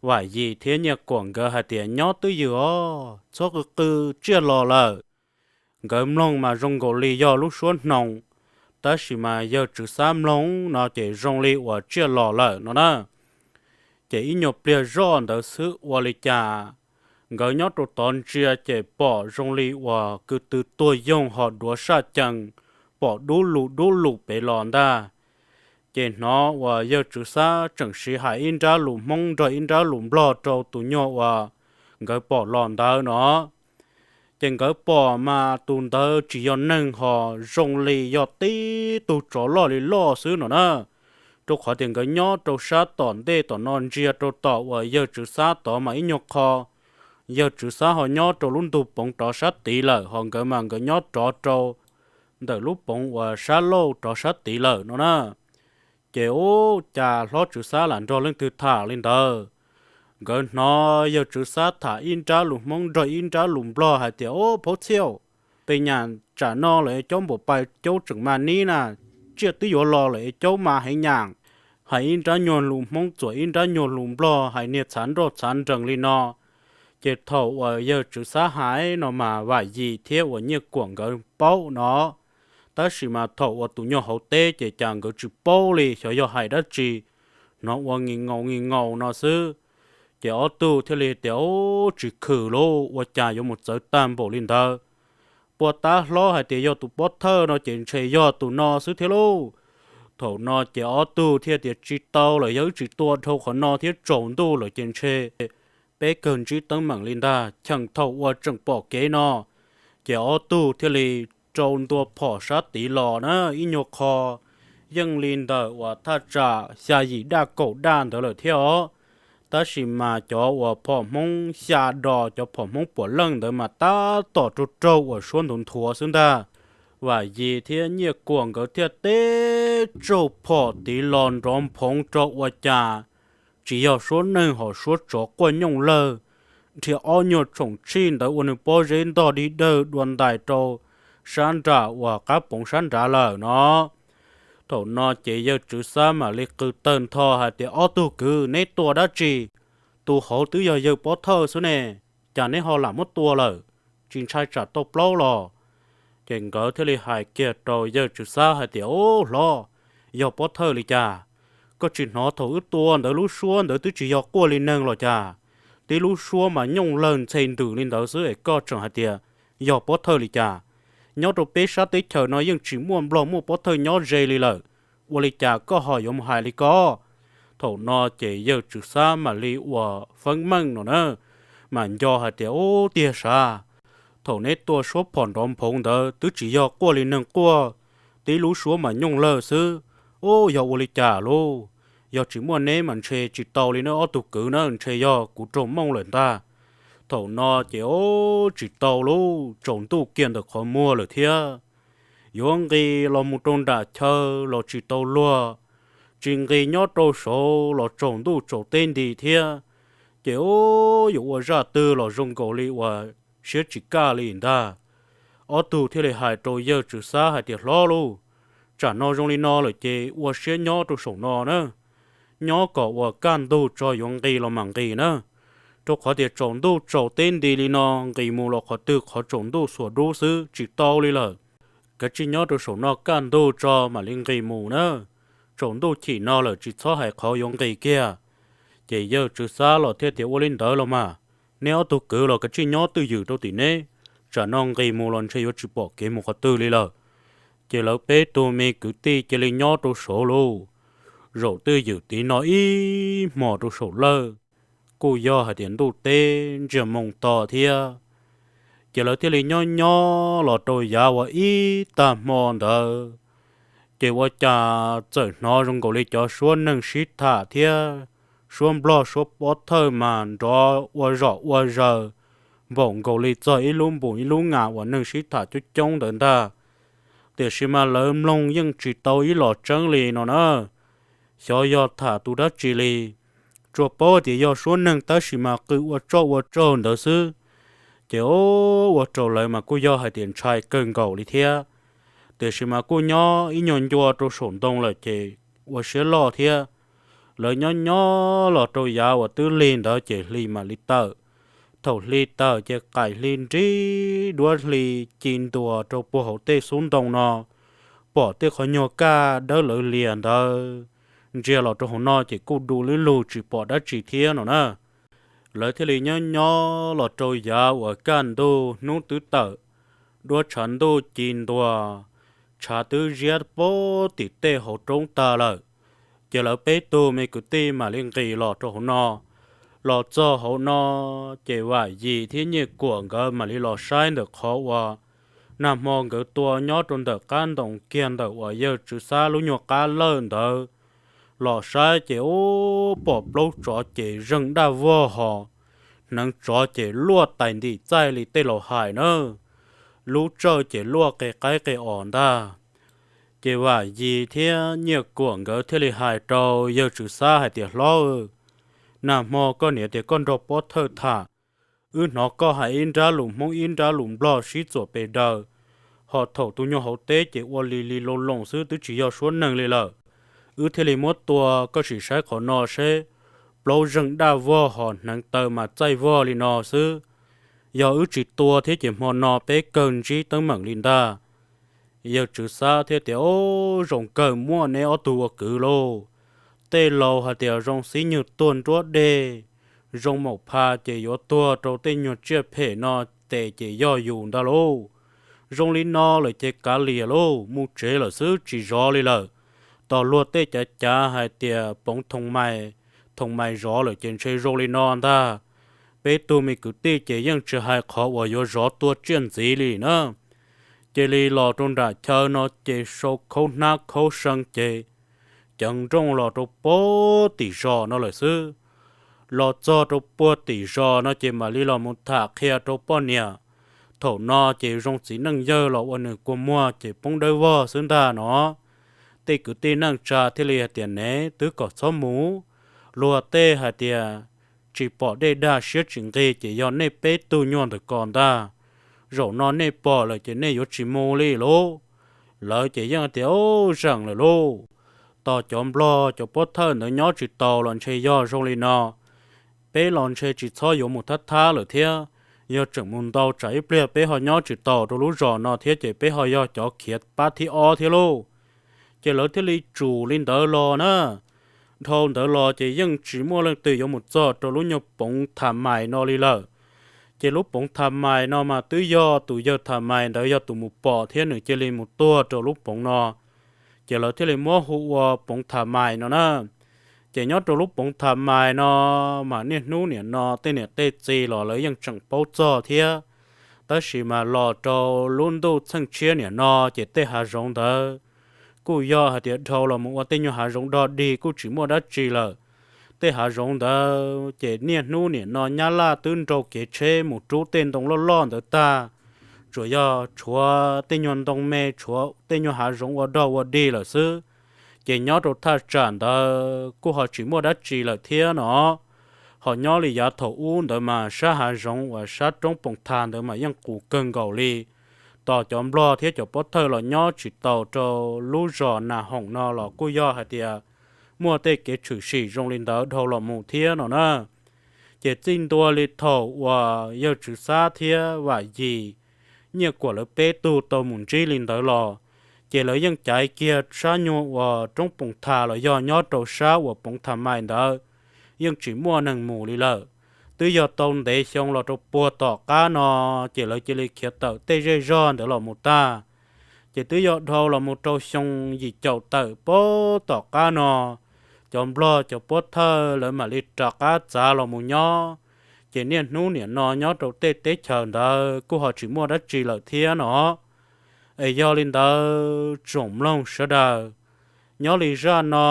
Vam Yim thiab Nyiaj Kuam nkawd hais tias, Nyob twj ywm os, txhob qw qw, tsiaj los lawm. Nkawd mloog mas zoo nkaus li yog lub suab hnoos, tab sis mas yawg Tswv Xab mloog no ces zoo li uas tsiaj los lawm no na. Ces ib nyuag pliag zoj ntawd xwb ua li cas, nkawd nyob rau tod ntsia ces pom zoo li uas ko tw tuag yoog ho duav saj cees, pom dub lus dub lus pem los ntag. Ces hnov uas yawg Tswv Xab tseem siv hais ib nrab lus Hmoob nrog ib nrab lus Nplog rau tus nyuag uas nkawd pom los ntawd no. Ces nkawd pom mas tus ntawd tsis yog neeg ho zoo li yog tib tug tsov loj li loj xwb no na. Rau qhov tias nkawd nyob rau sab tom ntej tom no ntsia rau tom uas yawg Tswv Xab tod mas ib nyuag qho, yawg Tswv Xab ho nyob rau lub ntug poov rov sab tid lawm, ho nkawd mas nkawd nyob rov rau ntawm lub poov uas sab laug rov sab tid lawm no na. Ces ub, cas hlob Tswv Xab lam nrog leej twg tham li ntawd. Nkawd hnov yawg Tswv Xab tham ib nrab lus Hmoob nrog ib nrab lus Nplog hais tias, Ub, phaub txhiaj, pes nyam tsam no lawm es caub npaum pais caub tseem mas nib na, tsiaj twb yuav los lawm es caub mas heev nyam. Hais ib nrab nyuag lus Hmoob txuam ib nrab nyuag lus Nplog, hais niag txhav nroj txhav nrees li no. Ces thaum uas yawg Tswv Xab hais no mas Vam Yim thiab uas Nyiaj Kuam nkawd paub no, tab sis mas thaum uas tus nyuag hauv teb ces cas nkawd tsis paub li xyov yog hais dab tsi, hnov ua ngi ngaus ngi ngaus no xwb. Ces ob tug thiaj li tias, Ub, tsis khwm lauj, ua cas yuav mus txawv tag npaum li ntawd. Puag ta hlob hais tias yog tus pov thawj no ces ntshe yog tus no xwb thiab lauj. Thaum no ces ob tug thiaj tias tsis tau lawm, yog wb tsis tua dhau qhov no thiab tsaus ntuj lawm ces ntshe peb kawg ntsib teeb meem li ntag. Cheem thaum uas tseem pom kev no ces ob tug thiaj li rau ntua phom sab tid los na, ib nyuag qho yeej li ntawm uas thaj tsam xya yim daj kaum daj ntawd lawm thiab os. Tab sis mas cov uas phom Hmoob xya dos, cov phom Hmoob puav leej ntawd mas tab tom raug raug uas suab nthuav nthuav xwb ntag. Vam Yis thiab Nyiaj Kuam nkawd thiaj teb tsaug phom tid los nrov nphoov rau ua cas tsis yog suab neeg hos suab tsov quaj nyooj lawg, dhia ob nyuag tshoom tshij ntawd ua nws pob zeb ntog dig dawg dua ntais rau sab nram uas qab poov sab nrad lawm no. Thaum no ces yawg Tswv Xab mam li qw tawg ntho hais tias, Ob tug kwv, neb tua dab tsi? Tus hauv twb yog yawg Pob Thawj xwb ne, cas neb ho lam muab tua lawm? Tsis ntshai tsam tau plaub los? Ces nkawd thiaj li hais kiag rau yawg Tswv Xab hais tias, Ub hlob, yog Pob Thawj li cas? Koj tsis hnov thaum wb tua ntawd lub suab ntawd twb tsis yog quaj li neeg los cas? Tib lub suab mas nyooj lawg ntxhe ntws li ntawd xwb es koj tseem hais tias yog Pob Thawj li cas? Nyob rau peb sab teb chaws no yeej tsis muaj Nplog muaj Pob Thawj nyob ze li lawm, ua li cas koj ho yuav mus hais li ko? Thaum no ces yawg Tswv Xab mam li uas feeb meej no na, mam nco hais tias, Ub tiag sav, thaum neb tua suab phom nrov nphoov ntawd twb tsis yog quaj li neeg quaj, tib lub suab mas nyooj lawg xwb. Ub, yog ua li cas lauj? Yog tsis muaj neb mas ntshe tsis tau li na ob tug kwv na, ntshe yog kuv raug mooj lawm ntag. Thaum no ces ub, tsis tau lauj, tsaus ntuj kiag ntawm qhov muag lawm thiab. Yuav nqis los mus rau nram chaw los tsis tau luag, tsis nqis nyob rau saud los tsaus ntuj tsaus teb nti thiab. Ces ub, yuav ua zaj twg los zoo nkaus li uas siab tsis kaj li ntag. Ob tug thiaj li hais rau yawg Tswv Xab hais tias, Hlob lauj, tsam no zoo li no lawm ces ua siab nyob rau saum no na, nyob kom uas kaj ntug tso yuav nqis los mam nqis na, rau qhov tias tsaus ntuj tsaus teb nti li no, nqis mus los qhov twg qhov tsaus ntuj xuas dub xwb tsis tau li lawm. Kav tsij nyob rau saum no kaj ntug tso mam li nqis mus na, tsaus ntuj chim no lawm tsis txhob hais qhov yuav nqis kiag. Ces yawg Tswv Xab los thiaj tias, Ua li ntawd los mas, neb ob tug kwv los kav tsij nyob twj ywm rau tim neb, tsam no nqis mus los ntshe yuav tsis pom kev mus qhov twg li lawm. Ces lawv peb tug me kwv tij cia li nyob rau saud lauj. Zaum twj ywm tid no ib hmos rau saum lawj, kuj yog hais tias ntuj teb ntsiag moo to thiab. Ces lawv thiaj li nyob nyob los rau yav uas ib tag hmo ntawd, ces ua cas txawm hnov zoo nkaus li cov suab neeg sib tham thiab suab Nplog suab Pob Thawj mas nrov ua zom ua zaws, npaum nkaus li txog ib lub npus ib lub nas uas neeg sib tham coob coob ntawd ntag. Tiam sis mas lawv mloog yeej tsis tau ib los tseeb li no na. Xyov yog tham tus dab tsi li, tsuas paub tias yog suab neeg tab sis mas qw ua tsoj ua tsaug ntawd xwb. Ces ua rau lawv mas kuj yog hais tias ntshai kawg nkaus li thiab. Tiam sis mas kuj nyob ib nyuag ncua rau saum ntoo lawm ces ua siab loj thiab. Lawv nyob nyob los rau yav uas twb lig ntawd ces hli mam li tawm. Thaum hli tawm ces qaim hli nrib duab hli ci ntuas rau puag hauv tej xub ntoo no, pom tej qhov nyuag kaj dawb lawv lias ntawd ntsia los rau hauv no ces kuj du lug tsis pom dab tsi thiab no na. Lawv thiaj li nyob nyob los rau yav uas kaj ntug hnub twb tawm, duab tshav ntuj ci ntuas, tshav twb ziab pob tim tej hauv roob tag lawm. Ces lawv peb tug me kwv tij mam li nqis los rau hauv no. Los txog hauv no, ces Vam Yis thiab Nyiaj Kuam nkawd mam li los saib ntawm qhov uas nag hmo nkawd tua nyob rau ntawm qab ntoo kiag ntawm uas yawg Tswv Xab lub nyuag qab lawj ntawd. Los saib ces ub, pom plaub tsov ces zeeg daj vog hos, hneev tsov ces luaj tais ntim txaij li tej laus hais na, lub tsawj ces luaj qe qaib qe os ntag. Ces Vam Yis thiab Nyiaj Kuam nkawd thiaj li hais rau yawg Tswv Xab hais tias, Hlob, nag hmo koj niam tias koj nrog Pob Thawj tham, wb hnov koj hais ib nrab lus Hmoob ib nrab lus Nplog sib txuam pes daws, hos thaum tus nyuag hauv teb ces ua li li loo loo xwb twb tsis yog suab neeg li lawm. Wb thiaj li muab tua, koj sim saib qhov no seb, plaub zeeg daj vog hos hneev taw mas txaij vog li no xwb. Yog wb tsis tua thiab ces hmo no peb kawg ntsib teeb meem li ntag. Yawg Tswv Xab thiaj tias, Ub, zoo kawg muaj neb ob tug ua kwv lauj. Tej laus hais tias zoo xib nyuag tuag nruab dej, zoo maum pha ces yuav tuag rau tej nyuag tsiaj phem no tes ces yog yus ntag lauj. Zoo li no lawm ces kav liam lauj, mus tsev lawm xwb tsis zov li lawm. tos luag tej cav cav hais tias poov thoom mais, thoom mais zov lawm ces ntshe zoo li no ntag. Peb tug me kwv tij ces yeej tsis hais qhov uas yuav zov tua tsiaj ntxiv li na. Cia li los rau nram chaw no ces sau khaub hnab khaub see ces ceev nrooj los rau puag tim zos no lawm xwb. Los txog rau puag tim zos no ces mam li los mus tham qhia rau poj niam. Thaum no ces zoo txiv neej yawg los ua nws kua muag ces poob dawb vog xwb ntag no. Tej kwv tij neej tsa thiaj li hais tias, Nev, twb kom txhob mus. Luag tej hais tias, Tsis pom dej dag siab tsis nqig, ces yog nej peb tug nyuag ntawm ko ntag. Zaum no nej pom lawm ces nej yuav tsis mus li lauj. Lawv ces yeej tias, Ub, zeem lawm lauj. Tos cov nplog cov pob thawj ntawd nyob tsis taus los ntshe yog zoo li no. Peb los ntshe tsis txhob yuav mus thab thab lawm thiab. Yog tseem mus ntau tsam ib pliag peb ho nyob tsis taus rau lub zos no thiab ces peb ho yog cov khiav pab thib ob thiab lauj. Ces lawv thiaj li tsum li ntawd los na. Dhau ntawd los ces yeej tsis muaj leej twg yuav mus txog rau lub nyuag poov tham mais no li lawm. Ces lub poov tham mais no mas twb yog tus yawg tham mais ntawd yog tus mus pom thiab nws cia li mus tuag rau lub poov no. Ces lawv thiaj li muab hu ua poov tham mais no na. Ces nyob rau lub poov tham mais no mas niaj hnub niam no tej niam tej txiv los lawv yeej tseem paub txog thiab. Tab sis mas los rau lub ntuj txheej tshiab niam no ces tej hav zoov ntawd kuj yog hais tias dhau los mus ua tej nyuag hav zoov dog dig kuj tsis muaj dab tsi lawm. Tej hav zoov ntawd ces niaj hnub niam no nyab laj twb nrau kev tsheb mus rub tej ntoo loj loj ntawd tag, tsuas yog tshuav tej nyuag ntoo me, tshuav tej nyuag hav zoov ua dog ua dig lawm xwb. Ces nyob rau thaj tsam ntawd kuj ho tsis muaj dab tsi lawm thiab no. Ho nyob li yav thaum ub ntawd mas sab hav zoov uas sab roob Poos Thas ntawd mas yeej qus kawg nkaus li. Tos cov nplog thiab cov pob thawj los nyob tsis taus rau lub zos Nas Hoom no los kuj yog hais tias muaj tej kev tshwm sim zoo li ntawd dhau los mus thiab no na. Ces txij ntua li thaum uas yawg Tswv Xab thiab Vam Yim, Nyiaj Kuam lawv peb tug tau mus ntsib li ntawd los, ces lawv yeej caiv kiag sab nyuag uas roob Poos Thas los yog nyob rau sab uas poov tham mais ntawd, yeej tsis muaj neeg mus li lawm. Twb yog tau ntev xyoo los rau puag tom qab no, ces lawv cia li khiav tawm tej zej zog ntawd los mus tag. Ces twb yog dhau los mus rau xyoo yim caum tawm puag tom qab no, cov nplog cov pob thawj lawv mam li rov qab txav los mus nyob. Ces niaj hnub niam no nyob rau tej teb chaws ntawd kuj ho tsis muaj dab tsi lawm thiab no. Es yog li ntawd tsoom mloog sawv daws, nyob li zaj no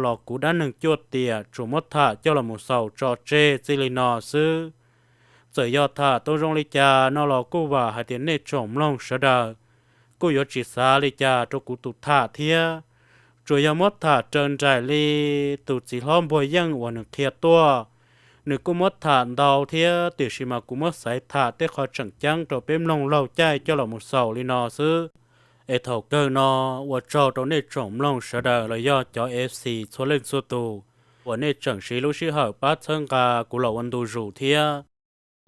los kuv dab neeg cuaj tiam tsuas muab tham coj los mus xaus tso tseg txij li no xwb. Txawm yog tham tau zoo li cas no los kuj vam hais tias nej tsoom mloog sawv daws kuj yuav tsis xav li cas rau kuv tus tham thiab. Tsuas yog muab tham raws nraim li tus txiv hlob Npuag Yeej uas nws qhia tuaj, nws kuj muab tham ntau thiab, tiam sis mas kuv muab xaiv tham tej qho tseem ceeb rau peb mloog laug caij coj los mus xaus li no xwb. Es thaum kawg no, ua tsaug rau nej tsoom mloog sawv daws los yog cov F C txhua leej txhua tus uas nej tseem siv lub sij hawm pab txhawb nqa kuv los ua ntu zus thiab.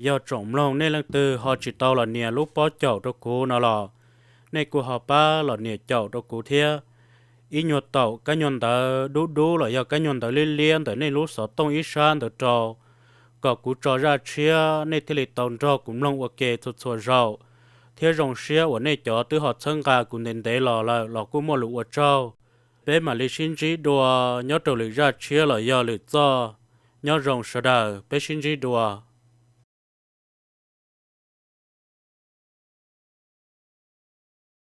Yog tsoom mloog nej leej twg ho tsis tau los nias lub pob caum rau kuv no los, nej kuj ho pab los nias caum rau kuv thiab. Ib nyuag taum kab nyuag ntawv dub dub los yog kab nyuag ntawv liab liab ntawm nej lub xov tooj ib sab ntawd rau, kom kuv tso zaj tshiab nej thiaj li tau nrog kuv mloog ua ke txhua txhua zaus. Thiab zoo siab uas nej cov twb ho txhawb nqa kuv ntev ntev los lawm los kuj muaj lus ua tsaug. Peb mam li sib ntsib dua nyob rau lwm zaj tshiab los yog lwm txoj. Nyob zoo sawv daws, peb sib ntsib dua.